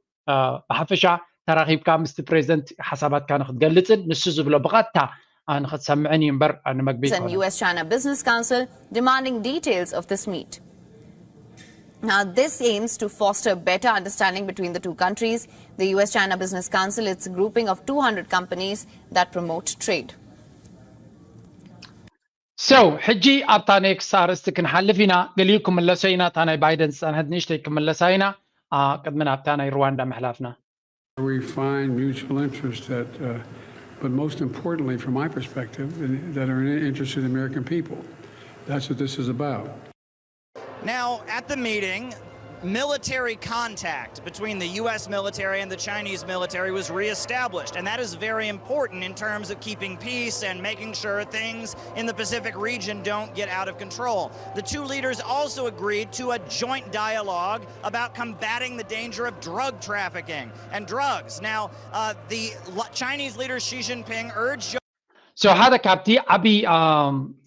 ብሓፈሻ ተራኺብካ ምስቲ ፕሬዚደንት ሓሳባትካ ንክትገልጽን ንሱ ዝብሎ ብቐጥታ ንክትሰምዕን እዩ እምበር ንመግቢ and U S China Business Council demanding details of this meet. Now, this aims to foster better understanding between the two countries. The U S China Business Council, it's a grouping of two hundred companies that promote trade. So ሕጂ ኣብታ ኔክስት ኣርእስቲ ክንሓልፍ ኢና። ገሊኡ ክምለሶ ኢና። እታ ናይ ባይደን ዝጸንሐት ንእሽተይ ክምለሳ ኢና። ቅድሚ ናብታ ናይ ሩዋንዳ ምሕላፍና We find mutual interests that, uh, but most importantly, from my perspective, that are in the interest of the American people. That's what this is about. Now, at the meeting, military contact between the U S military and the Chinese military was reestablished, and that is very important in terms of keeping peace and making sure things in the Pacific region don't get out of control. The two leaders also agreed to a joint dialogue about combating the danger of drug trafficking and drugs. Now, uh, the Chinese leader Xi Jinping urged So ሓደ ካብቲ ዓቢ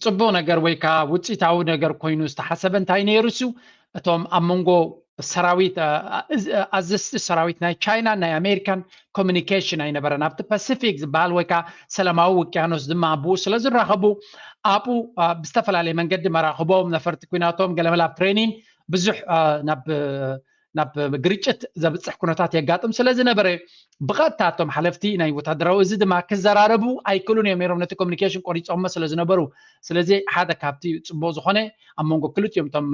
ጽቡቕ ነገር ወይ ከዓ ውፅኢታዊ ነገር ኮይኑ ዝተሓሰበ እንታይ ነይሩ? እሱ እቶም ኣብ መንጎ ሰራዊት ኣዘዝቲ ሰራዊት ናይ ቻይናን ናይ ኣሜሪካን ኮሚኒኬሽን ኣይነበረን። ኣብቲ ፓሲፊክ ዝበሃል ወይ ከዓ ሰላማዊ ውቅያኖስ ድማ ኣብኡ ስለ ዝራኸቡ ኣብኡ ብዝተፈላለየ መንገዲ መራኽቦም ነፈርቲ ኩናቶም ገለመላ ኣብ ትሬኒን ብዙሕ ናብ ናብ ግርጭት ዘብፅሕ ኩነታት የጋጥም ስለ ዝነበረ ብቐጥታ እቶም ሓለፍቲ ናይ ወታደራዊ እዚ ድማ ክዘራረቡ ኣይክእሉን እዮም ነይሮም ነቲ ኮሚኒኬሽን ቆሪፆሞ ስለ ዝነበሩ። ስለዚ ሓደ ካብቲ ፅቡቕ ዝኾነ ኣብ መንጎ ክልቲኦም እቶም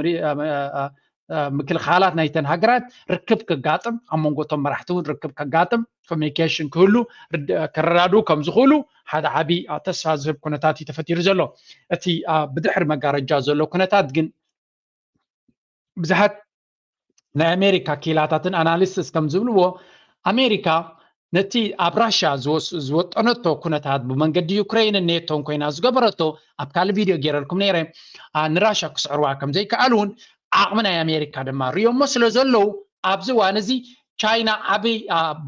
ምክልኻላት ናይተን ሃገራት ርክብ ክጋጥም ኣብ መንጎ እቶም መራሕቲ እውን ርክብ ከጋጥም ኮሚኒኬሽን ክህሉ ክረዳድኡ ከም ዝኽእሉ ሓደ ዓብዪ ተስፋ ዝህብ ኩነታት እዩ ተፈጢሩ ዘሎ። እቲ ብድሕሪ መጋረጃ ዘሎ ኩነታት ግን ብዙሓት ናይ ኣሜሪካ ክኢላታትን ኣናሊስትስ ከም ዝብልዎ ኣሜሪካ ነቲ ኣብ ራሽያ ዝወጠነቶ ኩነታት ብመንገዲ ዩክሬንን ኔቶን ኮይና ዝገበረቶ ኣብ ካልእ ቪድዮ ገይረልኩም ነይረ ንራሽያ ክስዕርዋ ከም ዘይከኣሉ እውን ዓቕሚ ናይ ኣሜሪካ ድማ ርእዮሞ ስለ ዘለዉ ኣብዚ እዋን እዚ ቻይና ዓብይ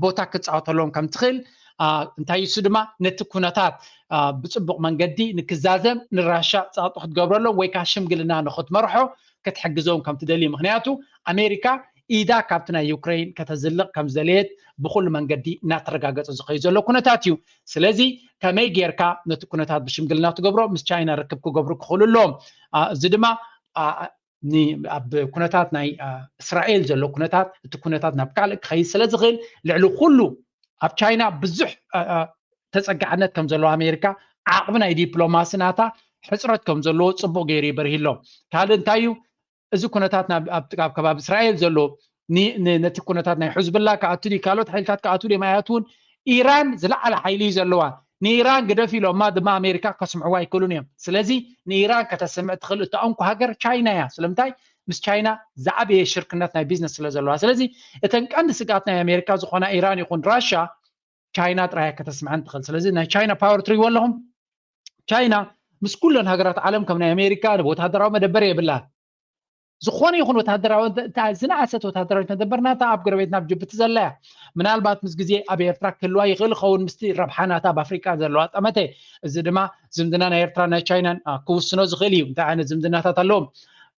ቦታ ክፃወተሎም ከም ትኽእል እንታይ እሱ ድማ ነቲ ኩነታት ብፅቡቕ መንገዲ ንክዛዘም ንራሻ ፃጡ ክትገብረሎም ወይ ከዓ ሽምግልና ንክትመርሖ ክትሕግዞም ከም ትደሊ። ምክንያቱ ኣሜሪካ ኢዳ ካብቲ ናይ ዩክሬን ከተዝልቕ ከም ዝደለየት ብኩሉ መንገዲ እናተረጋገፀ ዝኸዩ ዘሎ ኩነታት እዩ። ስለዚ ከመይ ጌርካ ነቲ ኩነታት ብሽምግልና ትገብሮ፣ ምስ ቻይና ርክብ ክገብሩ ክኽእሉ ኣለዎም። እዚ ድማ ኣብ ኩነታት ናይ እስራኤል ዘሎ ኩነታት፣ እቲ ኩነታት ናብ ካልእ ክኸይድ ስለ ዝኽእል፣ ልዕሊ ኩሉ ኣብ ቻይና ብዙሕ ተፀጋዕነት ከም ዘለዎ ኣሜሪካ፣ ዓቕሚ ናይ ዲፕሎማሲ ናታ ሕፅረት ከም ዘለዎ ፅቡቕ ገይሩ ይበርሂ ኣሎ። ካልእ እንታይ እዩ? እዚ ኩነታት ኣብ ከባቢ እስራኤል ዘሎ ነቲ ኩነታት ናይ ሕዝብላ ክኣቱ ድዩ፣ ካልኦት ሓይልታት ክኣቱ ድዮም ኣይኣትውን፣ ኢራን ዝለዓለ ሓይሊ እዩ ዘለዋ። ንኢራን ግደፍ ኢሎማ ድማ ኣሜሪካ ከስምዕዋ ኣይክእሉን እዮም። ስለዚ ንኢራን ከተስምዕ ትኽእል እታ እንኮ ሃገር ቻይና እያ። ስለምንታይ? ምስ ቻይና ዝዓበየ ሽርክነት ናይ ቢዝነስ ስለ ዘለዋ። ስለዚ እተን ቀንዲ ስግኣት ናይ ኣሜሪካ ዝኾና ኢራን ይኹን ራሻ ቻይና ጥራያ ከተስምዐን ትኽእል። ስለዚ ናይ ቻይና ፓወር ትሪእዎ ኣለኹም። ቻይና ምስ ኩለን ሃገራት ዓለም ከም ናይ ኣሜሪካ ወታደራዊ መደበር የብላን። ዝኾነ ይኹን ወታደራዊ ዝነኣሰት ወታደራዊት መደበር ናታ ኣብ ጎረቤትና ኣብ ጅቡቲ ዘላ እያ። ምናልባት ምስ ግዜ ኣብ ኤርትራ ክህልዋ ይኽእል ኸውን ምስቲ ረብሓ ናታ ኣብ ኣፍሪቃ ዘለዋ ጠመተ። እዚ ድማ ዝምድና ናይ ኤርትራ ናይ ቻይናን ክውስኖ ዝኽእል እዩ፣ እንታይ ዓይነት ዝምድናታት ኣለዎም።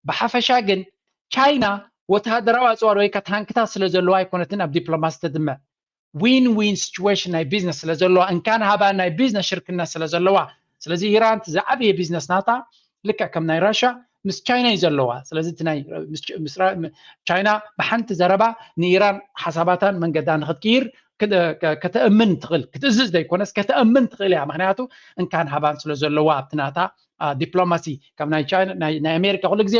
ብሓፈሻ ግን ቻይና ወታደራዊ ኣፅዋር ወይ ከዓ ታንክታት ስለ ዘለዋ ኣይኮነትን ኣብ ዲፕሎማሲ ተድምዕ። ዊን ዊን ሲቹዌሽን ናይ ቢዝነስ ስለ ዘለዋ፣ እንካን ሃባን ናይ ቢዝነስ ሽርክነት ስለ ዘለዋ። ስለዚ ኢራን እቲ ዝዓበየ ቢዝነስ ናታ ልክዕ ከም ናይ ራሻ ምስ ቻይና እዩ ዘለዋ። ስለዚ ቻይና ብሓንቲ ዘረባ ንኢራን ሓሳባታን መንገዳ ንክትቅይር ከተእምን ትኽእል፣ ክትእዝዝ ዘይኮነስ ከተእምን ትኽእል እያ። ምክንያቱ እንካን ሃባን ስለ ዘለዋ ኣብቲ ናታ ዲፕሎማሲ ከም ናይ ቻይና ናይ ኣሜሪካ ኩሉ ግዜ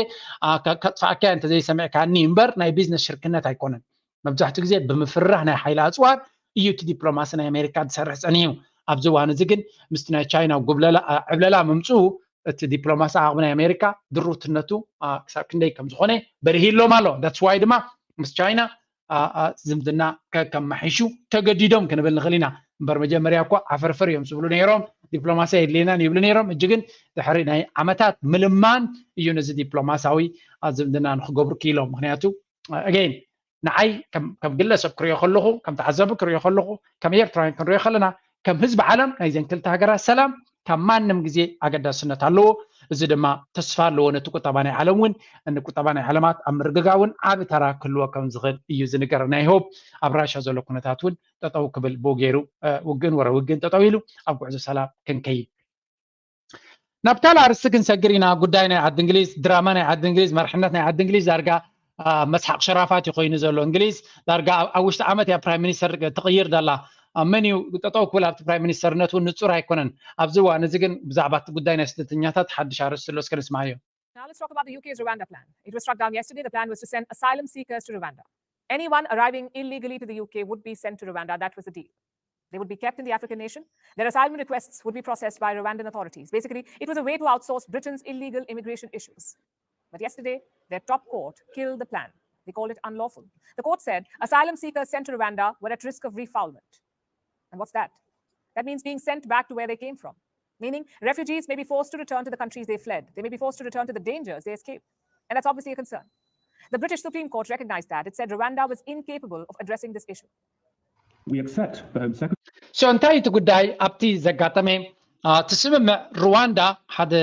ከጥፋእካ እንተዘይሰሚዕካኒ እምበር ናይ ቢዝነስ ሽርክነት ኣይኮነን። መብዛሕትኡ ግዜ ብምፍርራህ ናይ ሓይሊ ኣፅዋር እዩ እቲ ዲፕሎማሲ ናይ ኣሜሪካ ዝሰርሕ ፀኒሑ። ኣብዚ እዋን እዚ ግን ምስቲ ናይ ቻይና ጉብለላ ዕብለላ ምምፅኡ እቲ ዲፕሎማሲ ዓቕሚ ናይ ኣሜሪካ ድሩትነቱ ክሳብ ክንደይ ከም ዝኾነ በሪሂሎም ኣሎ። ዳትስ ዋይ ድማ ምስ ቻይና ዝምድና ከከማሒሹ ተገዲዶም ክንብል ንኽእል ኢና። እምበር መጀመርያ እኮ ዓፈርፈር እዮም ዝብሉ ነይሮም፣ ዲፕሎማሲ የድልየናን ይብሉ ነይሮም። እጂ ግን ድሕሪ ናይ ዓመታት ምልማን እዩ ነዚ ዲፕሎማሲያዊ ዝምድና ንክገብሩ ክኢሎም። ምክንያቱ ኣገይን ንዓይ ከም ግለሰብ ክሪኦ ከለኹ፣ ከም ተዓዘቢ ክሪኦ ከለኹ፣ ከም ኤርትራውያን ክንሪኦ ከለና ከም ህዝቢ ዓለም ናይዘን ክልተ ሃገራት ሰላም ካብ ማንም ግዜ ኣገዳስነት ኣለዎ። እዚ ድማ ተስፋ ኣለዎ ነቲ ቁጠባ ናይ ዓለም እውን፣ ንቁጠባ ናይ ዓለማት ኣብ ምርግጋውን ዓቢ ተራ ክህልዎ ከም ዝኽእል እዩ ዝንገር። ናይ ሆብ ኣብ ራሻ ዘሎ ኩነታት እውን ጠጠው ክብል ብኡ ገይሩ ውግን ወረ ውግን ጠጠው ኢሉ ኣብ ጉዕዞ ሰላም ክንከይድ። ናብ ካልእ ኣርስቲ ክንሰግር ኢና። ጉዳይ ናይ ዓዲ እንግሊዝ፣ ድራማ ናይ ዓዲ እንግሊዝ፣ መርሕነት ናይ ዓዲ እንግሊዝ ዳርጋ መስሓቕ ሸራፋት እዩ ኮይኑ ዘሎ። እንግሊዝ ዳርጋ ኣብ ውሽጢ ዓመት እያ ፕራይም ሚኒስተር ትቕይር ዘላ። መን እዩ ጠጠው ክብል ኣብቲ ፕራይም ሚኒስተርነት እውን ንጹር ኣይኮነን። ኣብዚ እዋን እዚ ግን ብዛዕባ እቲ ጉዳይ ናይ ስደተኛታት ሓድሽ ኣርእስቲ ኣሎ፣ እስከ ንስማዮ። Now let's talk about the U K's Rwanda plan. It was struck down yesterday. The plan was to send asylum seekers to Rwanda. Anyone arriving illegally to the U K would be sent to Rwanda. That was the deal. They would be kept in the African nation. Their asylum requests would be processed by Rwandan authorities. Basically, it was a way to outsource Britain's illegal immigration issues. But yesterday, their top court killed the plan. They called it unlawful. The court said asylum seekers sent to Rwanda were at risk of refoulement. And what's that? That means being sent back to where they came from. Meaning, refugees may be forced to return to the countries they fled. They may be forced to return to the dangers they escaped. And that's obviously a concern. The British Supreme Court recognized that. It said Rwanda was incapable of addressing this issue. We accept the Home Secretary. So እንታይ እቲ ጉዳይ ኣብቲ ዘጋጠመ እቲ ስምምዕ ሩዋንዳ ሓደ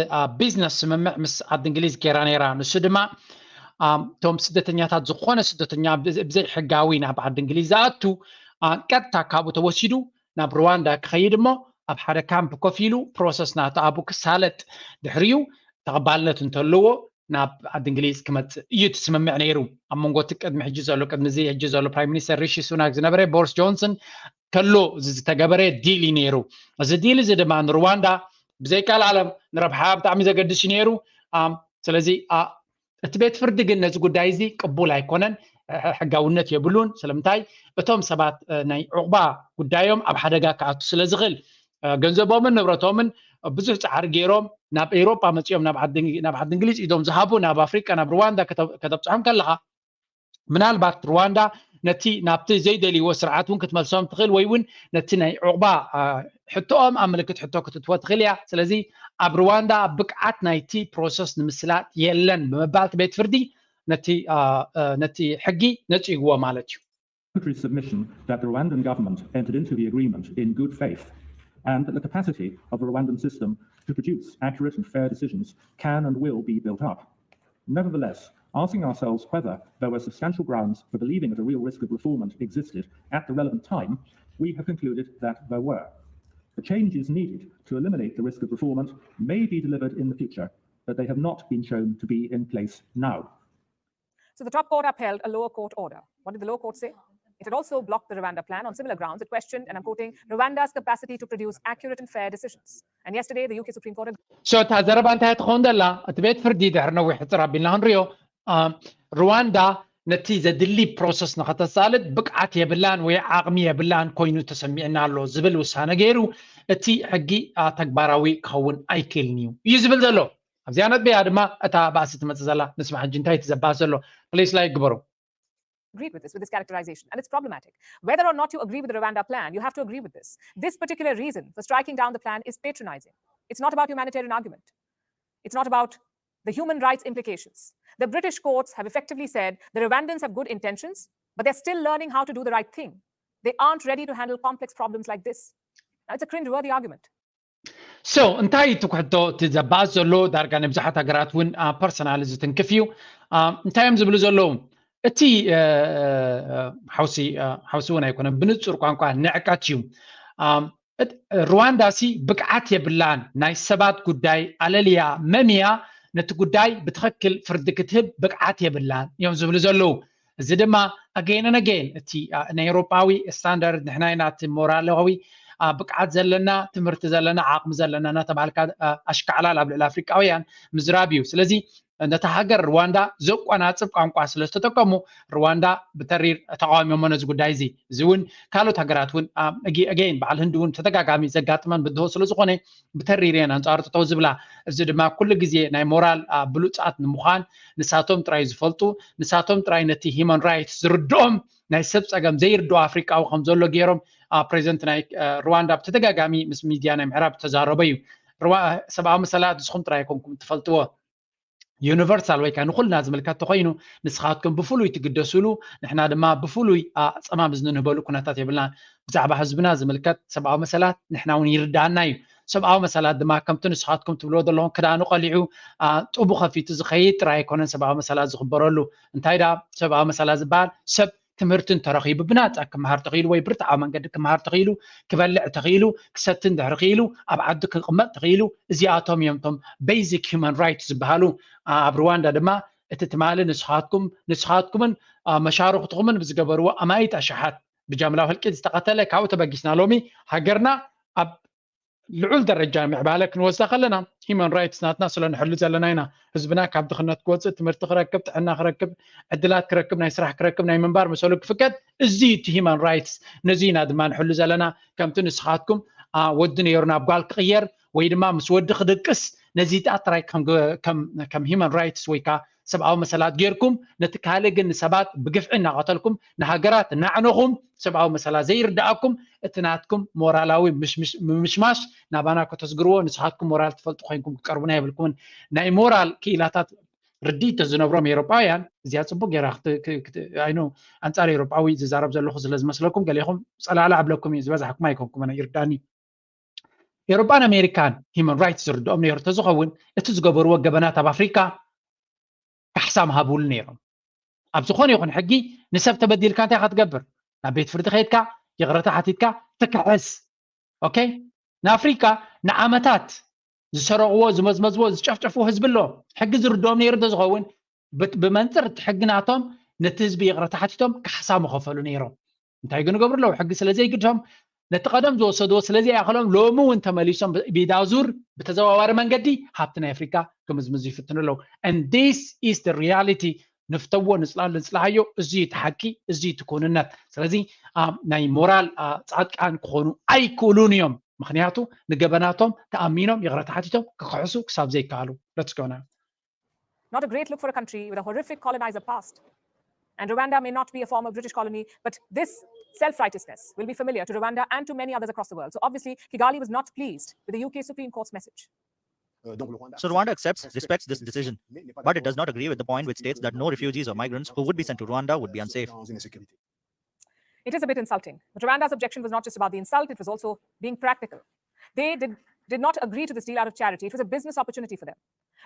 ቢዝነስ ስምምዕ ምስ ዓዲ እንግሊዝ ገይራ ነይራ። ንሱ ድማ እቶም ስደተኛታት ዝኾነ ስደተኛ ብዘይ ሕጋዊ ናብ ዓዲ እንግሊዝ ዝኣቱ ቀጥታ ካብኡ ተወሲዱ ናብ ሩዋንዳ ክኸይድ እሞ ኣብ ሓደ ካምፕ ኮፍ ኢሉ ፕሮሰስ ናቱ ኣብኡ ክሳለጥ ድሕሪኡ ተቐባልነት እንተለዎ ናብ ዓዲ እንግሊዝ ክመፅእ እዩ እቲ ስምምዕ ነይሩ። ኣብ መንጎ እቲ ቅድሚ ሕጂ ዘሎ ቅድሚ እዚ ሕጂ ዘሎ ፕራይም ሚኒስተር ሪሺ ሱናክ ዝነበረ ቦሪስ ጆንሰን ከሎ እዚ ዝተገበረ ዲል እዩ ነይሩ። እዚ ዲል እዚ ድማ ንሩዋንዳ ብዘይካል ዓለም ንረብሓ ብጣዕሚ ዘገድስ እዩ ነይሩ። ስለዚ እቲ ቤት ፍርዲ ግን ነዚ ጉዳይ እዚ ቅቡል ኣይኮነን፣ ሕጋውነት የብሉን። ስለምንታይ እቶም ሰባት ናይ ዑቕባ ጉዳዮም ኣብ ሓደጋ ክኣቱ ስለ ዝኽእል ገንዘቦምን ንብረቶምን ብዙሕ ፃዕሪ ገይሮም ናብ ኤውሮጳ መፂኦም ናብ ዓዲ እንግሊዝ ኢዶም ዝሃቡ ናብ ኣፍሪቃ ናብ ሩዋንዳ ከተብፅሖም ከለኻ ምናልባት ሩዋንዳ ነቲ ናብቲ ዘይደልይዎ ስርዓት እውን ክትመልሶም ትኽእል ወይ እውን ነቲ ናይ ዑቕባ ሕቶኦም ኣብ ምልክት ሕቶ ክትእትዎ ትኽእል እያ። ስለዚ ኣብ ሩዋንዳ ብቅዓት ናይቲ ፕሮሰስ ንምስላጥ የለን ብምባል እቲ ቤት ፍርዲ ነቲ ሕጊ ነፂግዎ ማለት እዩ። Secretary's submission that the Rwandan government entered into the agreement in good faith and that the capacity of the Rwandan system to produce accurate and fair decisions can and will be built up. Nevertheless, asking ourselves whether there were substantial grounds for believing that a real risk of refoulement existed at the relevant time, we have concluded that there were. The changes needed to eliminate the risk of refoulement may be delivered in the future, but they have not been shown to be in place now. So the top court upheld a lower court order. What did the lower court say? It had also blocked the Rwanda plan on similar grounds. It questioned, and I'm quoting, Rwanda's capacity to produce accurate and fair decisions. And yesterday, the U K Supreme Court so እታ ዘረባ እንታይ ትኸውን ዘላ? እቲ ቤት ፍርዲ ድሕሪ ነዊሕ ሕፅር ኣቢልና ክንሪኦ፣ ሩዋንዳ ነቲ ዘድሊ ፕሮሰስ ንኸተሳልጥ ብቕዓት የብላን ወይ ዓቕሚ የብላን ኮይኑ ተሰሚዕና ኣሎ ዝብል ውሳነ ገይሩ፣ እቲ ሕጊ ተግባራዊ ክኸውን ኣይክእልን እዩ እዩ ዝብል ዘሎ። ኣብዚኣ ነጥቢያ ድማ እታ ባእሲ ትመፅእ ዘላ። ንስማ ሕጂ እንታይ ትዘባስ ዘሎ? ፕሌስ ላይ ግበሩ። Agreed with this, with this characterization, and it's problematic. Whether or not you agree with the Rwanda plan, you have to agree with this. This particular reason for striking down the plan is patronizing. It's not about humanitarian argument. It's not about the human rights implications. The British courts have effectively said the Rwandans have good intentions, but they're still learning how to do the right thing. They aren't ready to handle complex problems like this. Now, it's a cringe-worthy argument. So እንታይ ትኩሕቶ እቲ ዘባእስ ዘሎ? ዳርጋ ንብዙሓት ሃገራት እውን ፐርሰናል ዝትንክፍ እዩ። እንታይ እዮም ዝብሉ ዘለዉ? እቲ ሓውሲ እውን ኣይኮነን፣ ብንፁር ቋንቋ ንዕቀት እዩ። ሩዋንዳ ሲ ብቅዓት የብላን፣ ናይ ሰባት ጉዳይ ኣለልያ መምያ ነቲ ጉዳይ ብትኽክል ፍርዲ ክትህብ ብቅዓት የብላን እዮም ዝብሉ ዘለዉ። እዚ ድማ ኣገይን ኣገይን እቲ ናይ ኤውሮጳዊ ስታንዳርድ ንሕና ኢና እቲ ሞራላዊ ብቅዓት ዘለና፣ ትምህርቲ ዘለና፣ ዓቕሚ ዘለና እናተባሃልካ ኣሽካዕላል ኣብ ልዕሊ ኣፍሪቃውያን ምዝራብ እዩ። ስለዚ ነታ ሃገር ሩዋንዳ ዘቋናጽብ ቋንቋ ስለ ዝተጠቀሙ ሩዋንዳ ብተሪር ተቃዋሚሞ ነዚ ጉዳይ እዚ። እዚ እውን ካልኦት ሃገራት እውን ኣገይን በዓል ህንዲ እውን ተደጋጋሚ ዘጋጥመን ብድሆ ስለ ዝኾነ ብተሪር እየን ኣንጻሩ ጠጠው ዝብላ። እዚ ድማ ኩሉ ግዜ ናይ ሞራል ብሉጻት ንምዃን ንሳቶም ጥራይ ዝፈልጡ፣ ንሳቶም ጥራይ ነቲ ሂማን ራይትስ ዝርድኦም፣ ናይ ሰብ ጸገም ዘይርድኦ ኣፍሪቃዊ ከም ዘሎ ገይሮም ፕሬዚደንት ናይ ሩዋንዳ ብተደጋጋሚ ምስ ሚድያ ናይ ምዕራብ ተዛረበ እዩ። ሰብኣዊ መሰላት ንስኹም ጥራይ ኣይኮንኩም ትፈልጥዎ፣ ዩኒቨርሳል ወይ ከዓ ንኩልና ዝምልከት ተኮይኑ ንስኻትኩም ብፍሉይ ትግደስሉ፣ ንሕና ድማ ብፍሉይ ኣፀማምዝ ንንህበሉ ኩነታት የብልና። ብዛዕባ ህዝብና ዝምልከት ሰብኣዊ መሰላት ንሕና እውን ይርዳኣና እዩ። ሰብኣዊ መሰላት ድማ ከምቲ ንስኻትኩም ትብልዎ ዘለኹም ክዳኑ ቀሊዑ ጡቡ ከፊቱ ዝኸይድ ጥራይ ኣይኮነን ሰብኣዊ መሰላት ዝኽበረሉ። እንታይ ዳ ሰብኣዊ መሰላት ዝበሃል? ሰብ ትምህርቲ እንተረኺቡ ብናፃ ክመሃር ተኽኢሉ ወይ ብርትዓዊ መንገዲ ክመሃር ተኽኢሉ፣ ክበልዕ ተኽኢሉ፣ ክሰቲ እንድሕር ክኢሉ፣ ኣብ ዓዱ ክቕመጥ ተኽኢሉ፣ እዚኣቶም እዮም እቶም ቤዚክ ሂማን ራይትስ ዝበሃሉ። ኣብ ሩዋንዳ ድማ እቲ ትማሊ ንስኻትኩም ንስኻትኩምን መሻርኽትኹምን ብዝገበርዎ ኣማይት ኣሽሓት ብጃምላዊ ህልቂት ዝተቐተለ ካብኡ ተበጊስና ሎሚ ሃገርና ኣብ ልዑል ደረጃ ምዕባለ ክንወስዳ ከለና ሂማን ራይትስ ናትና ስለ ንሕሉ ዘለና ኢና። ህዝብና ካብ ድኽነት ክወፅእ፣ ትምህርቲ ክረክብ፣ ጥዕና ክረክብ፣ ዕድላት ክረክብ፣ ናይ ስራሕ ክረክብ፣ ናይ ምንባር መሰሉ ክፍቀድ፣ እዚ እቲ ሂማን ራይትስ ነዚ ኢና ድማ ንሕሉ ዘለና። ከምቲ ንስኻትኩም ወዲ ነይሩ ናብ ጓል ክቕየር ወይ ድማ ምስ ወዲ ክድቅስ ነዚ ጥራይ ከም ሂማን ራይትስ ወይ ከዓ ሰብኣዊ መሰላት ጌርኩም ነቲ ካልእ ግን ንሰባት ብግፍዒ እናቐተልኩም ንሃገራት እናዕነኹም ሰብኣዊ መሰላት ዘይርድኣኩም እቲ ናትኩም ሞራላዊ ምምሽማሽ ናባና ከተስግርዎ ንስኻትኩም ሞራል ትፈልጡ ኮይንኩም ክትቀርቡና የብልኩምን። ናይ ሞራል ክኢላታት ርድኢት ተዝነብሮም ኤውሮጳውያን እዚኣ ፅቡቅ ጌራ ኣይኖ ኣንፃር ኤውሮጳዊ ዝዛረብ ዘለኹ ስለ ዝመስለኩም ገሌኹም ፀላላ ኣብለኩም እዩ ዝበዛሕኩም ኣይኮንኩም ይርዳኒ። ኤውሮጳን ኣሜሪካን ሂማን ራይትስ ዝርድኦም ነይሩ ተዝኸውን እቲ ዝገበርዎ ገበናት ኣብ ኣፍሪካ ካሕሳ ምሃብሉ ነይሮም። ኣብ ዝኾነ ይኹን ሕጊ ንሰብ ተበዲልካ እንታይ ክትገብር ናብ ቤት ፍርዲ ከይድካ ይቕረታ ሓቲትካ ትክሕስ። ኦኬ ንኣፍሪካ ንዓመታት ዝሰረቕዎ ዝመዝመዝዎ ዝጨፍጨፍዎ ህዝቢ ኣሎ። ሕጊ ዝርድኦም ነይሩ እንተዝኸውን ብመንፅር እቲ ሕጊ ናቶም ነቲ ህዝቢ ይቕረታ ሓቲቶም ካሕሳ ምኸፈሉ ነይሮም። እንታይ ግን ገብሩ ኣለዉ ሕጊ ስለ ዘይግድሆም ነቲ ቀደም ዝወሰድዎ ስለ ዘይኣኸሎም ሎሚ እውን ተመሊሶም ብኢዳዙር ብተዘዋዋሪ መንገዲ ሃብቲ ናይ ኣፍሪካ ክምዝምዙ ይፍትኑ ኣለዉ። And this is the reality። ንፍተዎ ንፅላል ንፅላሃዮ እዚ እቲ ሓቂ እዚ እቲ ክውንነት። ስለዚ ናይ ሞራል ፃድቃን ክኾኑ ኣይክእሉን እዮም። ምክንያቱ ንገበናቶም ተኣሚኖም ይቕረታ ሓቲቶም ክክሕሱ ክሳብ ዘይከኣሉ። Let's go now. Not a great look for a country with a horrific colonizer past. And Rwanda may not be a former British colony, but this self-righteousness will be familiar to Rwanda and to many others across the world. So obviously, Kigali was not pleased with the U K Supreme Court's message. So Rwanda accepts, respects this decision, but it does not agree with the point which states that no refugees or migrants who would be sent to Rwanda would be unsafe. It is a bit insulting. But Rwanda's objection was not just about the insult, it was also being practical. They did, did not agree to this deal out of charity. It was a business opportunity for them.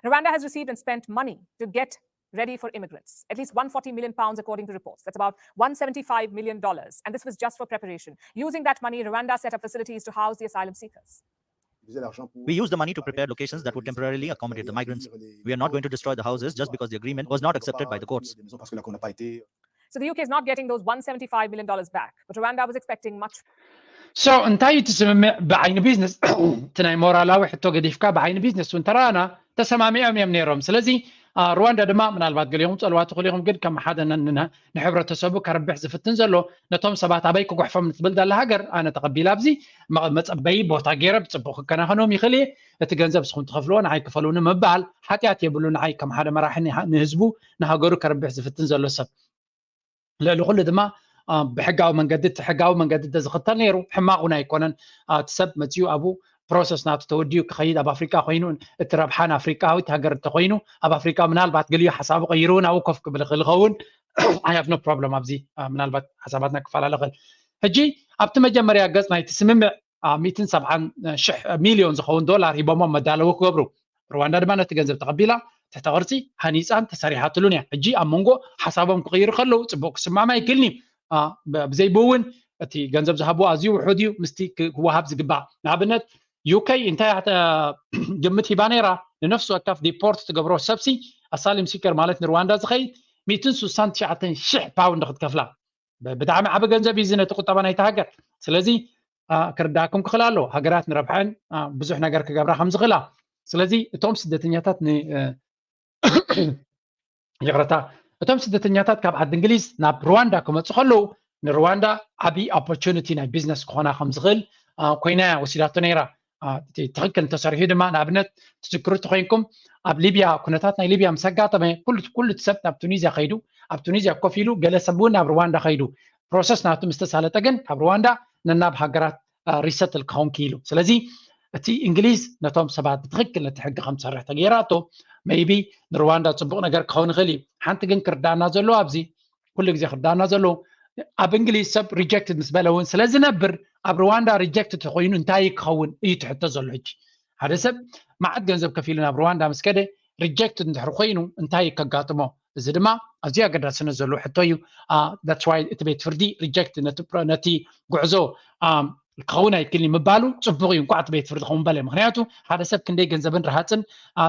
Rwanda has received and spent money to get ready for immigrants, at least one forty million pounds according to reports. That's about one seventy-five million dollars. And this was just for preparation. Using that money, Rwanda set up facilities to house the asylum seekers. We use the money to prepare locations that would temporarily accommodate the migrants. We are not going to destroy the houses just because the agreement was not accepted by the courts. So the U K is not getting those one seventy-five million dollars back, but Rwanda was expecting much. So እንታይ እቲ ስምምዕ ብዓይኒ ቢዝነስ? እቲ ናይ ሞራላዊ ሕቶ ገዲፍካ ብዓይኒ ቢዝነስ እውን ተረኣና ተሰማሚዖም እዮም ነይሮም። ስለዚ ሩዋንዳ ድማ ምናልባት ገሊኹም ፀልዋ ትኽእሉ ኢኹም፣ ግን ከም ሓደ ንሕብረተሰቡ ከርብሕ ዝፍትን ዘሎ ነቶም ሰባት ኣበይ ክጉሕፎም ንትብል ዘላ ሃገር ኣነ ተቐቢላ ኣብዚ መፀበዪ ቦታ ገይረ ብፅቡቅ ክከናኸኖም ይኽእል እየ። እቲ ገንዘብ ስኹም ትኸፍልዎ ንዓይ ክፈሉኒ ምባል ሓጢኣት የብሉ። ንዓይ ከም ሓደ መራሒ ንህዝቡ ንሃገሩ ከርብሕ ዝፍትን ዘሎ ሰብ ልዕሊ ኩሉ ድማ ብሕጋዊ መንገዲ እቲ ሕጋዊ መንገዲ እንተዝኽተል ነይሩ ሕማቕ እውን ኣይኮነን። እቲ ሰብ መፅኡ ኣብኡ ፕሮሰስ ናቱ ተወዲኡ ክኸይድ ኣብ ኣፍሪቃ ኮይኑ እቲ ረብሓ ንኣፍሪቃዊት ሃገር እንተኮይኑ ኣብ ኣፍሪቃ ምናልባት ገሊኡ ሓሳቡ ቀይሩ እውን ኣብኡ ኮፍ ክብል ይኽእል ይኸውን። I have no problem ኣብዚ ምናልባት ሓሳባትና ክፈላለ ይኽእል። ሕጂ ኣብቲ መጀመርያ ገፅ ናይቲ ስምምዕ ሚእትን ሰብዓን ሽሕ ሚልዮን ዝኸውን ዶላር ሂቦሞም መዳለዊ ክገብሩ። ሩዋንዳ ድማ ነቲ ገንዘብ ተቐቢላ ትሕተ ቅርፂ ሃኒፃን ተሰሪሓትሉን እያ። ሕጂ ኣብ መንጎ ሓሳቦም ክቕይሩ ከለዉ ፅቡቅ ክስማማ ይክእልኒ። ብዘይብኡ እውን እቲ ገንዘብ ዝሃብዎ ኣዝዩ ውሑድ እዩ ምስቲ ክወሃብ ዝግባእ። ንኣብነት ዩከይ እንታይ ግምት ሂባ ነይራ? ንነፍሲ ወከፍ ዲፖርት ትገብሮ ሰብሲ ኣሳሊም ሲከር ማለት ንሩዋንዳ ዝኸይድ ሚእትን ስሳን ትሽዓተን ሽሕ ፓውንድ ክትከፍላ። ብጣዕሚ ዓቢ ገንዘብ እዩ እዚ ነቲ ቁጠባ ናይቲ ሃገር። ስለዚ ክርዳእኩም ክኽእል ኣለዎ። ሃገራት ንረብሐን ብዙሕ ነገር ክገብራ ከም ዝኽእላ። ስለዚ እቶም ስደተኛታት ን ይቕረታ እቶም ስደተኛታት ካብ ዓዲ እንግሊዝ ናብ ሩዋንዳ ክመፁ ከለዉ ንሩዋንዳ ዓቢ ኦፖርቹኒቲ ናይ ቢዝነስ ክኾና ከም ዝኽእል ኮይና እያ ወሲዳቶ ነይራ። ትኽክል እንተሰሪሑ ድማ ንኣብነት ትዝክሩ ተኮይንኩም ኣብ ሊብያ ኩነታት ናይ ሊብያ ምስ ኣጋጠመ ኩሉ ሰብ ናብ ቱኒዝያ ከይዱ ኣብ ቱኒዝያ ኮፍ ኢሉ ገለ ሰብ እውን ናብ ሩዋንዳ ከይዱ ፕሮሰስ ናቱ ምስ ተሳለጠ ግን ካብ ሩዋንዳ ነናብ ሃገራት ሪሰትል ክኸውን ክኢሉ። ስለዚ እቲ እንግሊዝ ነቶም ሰባት ብትኽክል ነቲ ሕጊ ከም ትሰርሕ ተገይራቶ maybe ንሩዋንዳ ፅቡቕ ነገር ክኸውን ይኽእል እዩ። ሓንቲ ግን ክርዳእና ዘለዎ ኣብዚ ኩሉ ግዜ ክርዳእና ዘለዎ ኣብ እንግሊዝ ሰብ ሪጀክትድ ምስ በለ እውን ስለ ዝነብር ኣብ ሩዋንዳ ሪጀክትድ ተኮይኑ እንታይ ክኸውን እዩ ትሕቶ ዘሎ። ሕጂ ሓደ ሰብ መዓት ገንዘብ ከፊሉ ናብ ሩዋንዳ ምስ ከደ ሪጀክትድ እንድሕር ኮይኑ እንታይ ከጋጥሞ? እዚ ድማ ኣዝዩ ኣገዳስነት ዘለዎ ሕቶ እዩ። That's why እቲ ቤት ፍርዲ ሪጀክት ነቲ ጉዕዞ ክኸውን ኣይክእልን ምባሉ ፅቡቅ እዩ። እንኳዕ እቲ ቤት ፍርዲ ከምኡ በለ። ምክንያቱ ሓደ ሰብ ክንደይ ገንዘብን ረሃፅን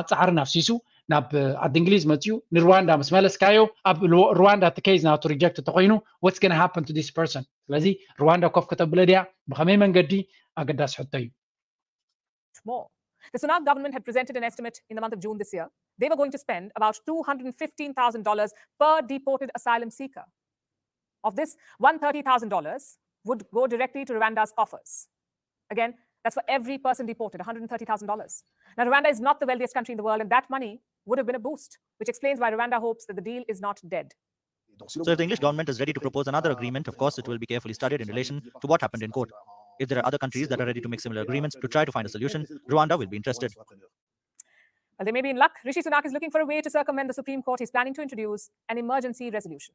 ፃዕርን ኣፍሲሱ ናብ ዓዲ እንግሊዝ መፅኡ ንሩዋንዳ ምስ መለስካዮ ኣብ ሩዋንዳ እቲ ኬዝ ናቱ ሪጀክት ተኮይኑ what's gonna happen to this person? ስለዚ ሩዋንዳ ኮፍ ከተብለ ድያ? ብከመይ መንገዲ? ኣገዳሲ ሕቶ እዩ። More. The Sunak government had presented an estimate in the month of June this year. They were going to spend about two hundred fifteen thousand dollars per deported asylum seeker. Of this, one thirty thousand dollars would go directly to Rwanda's coffers. Again, that's for every person deported, one hundred thirty thousand dollars. Now, Rwanda is not the wealthiest country in the world, and that money would have been a boost, which explains why Rwanda hopes that the deal is not dead. So if the English government is ready to propose another agreement, of course it will be carefully studied in relation to what happened in court. If there are other countries that are ready to make similar agreements to try to find a solution, Rwanda will be interested. Well, they may be in luck. Rishi Sunak is looking for a way to circumvent the Supreme Court. He's planning to introduce an emergency resolution.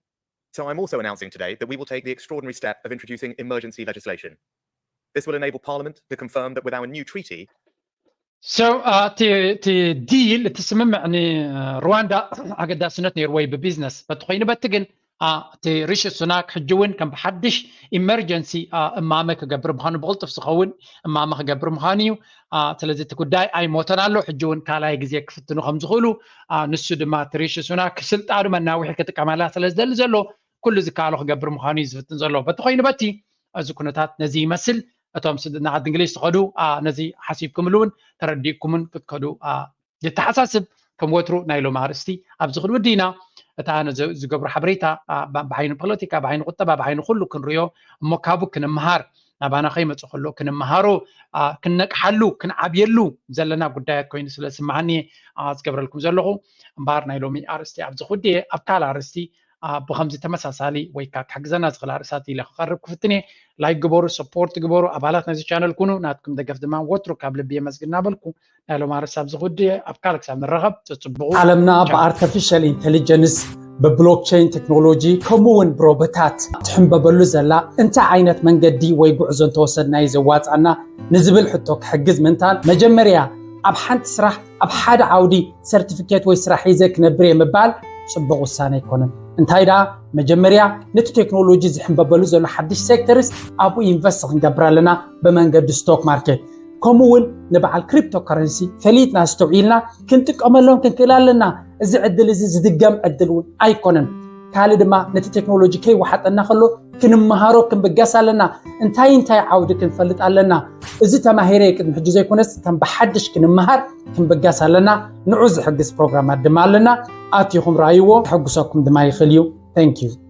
So I'm also announcing today that we will take the extraordinary step of introducing emergency legislation. This will enable Parliament to confirm that with our new treaty, So እቲ ዲል እቲ ስምምዕ ንሩዋንዳ ኣገዳስነት ነይርዎ እዩ ብቢዝነስ በቲ ኮይኑ በቲ ግን እቲ ሪሺ ሱናክ ሕጂ እውን ከም ብሓድሽ ኢመርጀንሲ እማመ ክገብር ምዃኑ ብቕልጡፍ ዝኸውን እማመ ክገብር ምዃኑ እዩ። ስለዚ እቲ ጉዳይ ኣይሞተን ኣሎ። ሕጂ እውን ካልኣይ ግዜ ክፍትኑ ከም ዝኽእሉ ንሱ ድማ እቲ ሪሺ ሱናክ ስልጣኑ መናውሒ ክጥቀመላ ስለ ዝደሊ ዘሎ ኩሉ ዝከኣሎ ክገብር ምዃኑ እዩ ዝፍትን ዘሎ። በቲ ኮይኑ በቲ እዚ ኩነታት ነዚ ይመስል። እቶም ንዓዲ እንግሊዝ ትኸዱ ነዚ ሓሲብኩምሉ እውን ተረዲእኩምን ክትከዱ ይተሓሳስብ። ከም ወትሩ ናይ ሎሚ ኣርእስቲ ኣብዚ ክንውዲ ኢና። እታ ዝገብሩ ሓበሬታ ብዓይኒ ፖለቲካ፣ ብዓይኒ ቁጠባ፣ ብዓይኒ ኩሉ ክንሪኦ እሞ ካብኡ ክንምሃር ናባና ከይመፁ ከሎ ክንምሃሮ ክንነቅሓሉ ክንዓብየሉ ዘለና ጉዳያት ኮይኑ ስለ ዝስምዓኒ ዝገብረልኩም ዘለኹ። እምበኣር ናይ ሎሚ ኣርእስቲ ኣብዚ ክውዲ እየ። ኣብ ካልእ ኣርእስቲ ብከምዚ ተመሳሳሊ ወይ ከዓ ክሕግዘና ዝኽእል ኣርእስታት ኢለ ክቐርብ ክፍትን እየ። ላይክ ግበሩ፣ ሰፖርት ግበሩ፣ ኣባላት ናይዚ ቻነል ኩኑ። ናትኩም ደገፍ ድማ ወትሩ ካብ ልቢ የመስግን እናበልኩ ናይ ሎም ኣርእስቲ ኣብዚ ክውዲ እየ። ኣብ ካልእ ክሳብ ንራኸብ ፅፅብቑ። ዓለምና ብኣርተፊሻል ኢንቴሊጀንስ ብብሎክቸይን ቴክኖሎጂ ከምኡ እውን ብሮቦታት ትሕንበበሉ ዘላ እንታይ ዓይነት መንገዲ ወይ ጉዕዞ እንተወሰድናዩ ዘዋፅኣና ንዝብል ሕቶ ክሕግዝ ምንታን መጀመርያ ኣብ ሓንቲ ስራሕ ኣብ ሓደ ዓውዲ ሰርቲፊኬት ወይ ስራሕ ሒዘ ክነብር እየ ምባል ፅቡቕ ውሳነ ኣይኮነን። እንታይ ደኣ መጀመርያ ነቲ ቴክኖሎጂ ዝሕንበበሉ ዘሎ ሓድሽ ሴክተርስ ኣብኡ ኢንቨስት ክንገብር ኣለና ብመንገዲ ስቶክ ማርኬት። ከምኡ እውን ንበዓል ክሪፕቶ ከረንሲ ፈሊጥና ኣስተውዒልና ክንጥቀመሎም ክንክእል ኣለና። እዚ ዕድል እዚ ዝድገም ዕድል እውን ኣይኮነን። ካልእ ድማ ነቲ ቴክኖሎጂ ከይወሓጠና ከሎ ክንመሃሮ ክንብገስ ኣለና። እንታይ እንታይ ዓውዲ ክንፈልጥ ኣለና። እዚ ተማሂረ ቅድሚ ሕጂ ዘይኮነስ ከም ብሓድሽ ክንመሃር ክንብገስ ኣለና። ንዑ ዝሕግዝ ፕሮግራማት ድማ ኣለና። ኣቲኹም ረኣይዎ፣ ተሐጉሰኩም ድማ ይኽእል እዩ። Thank you።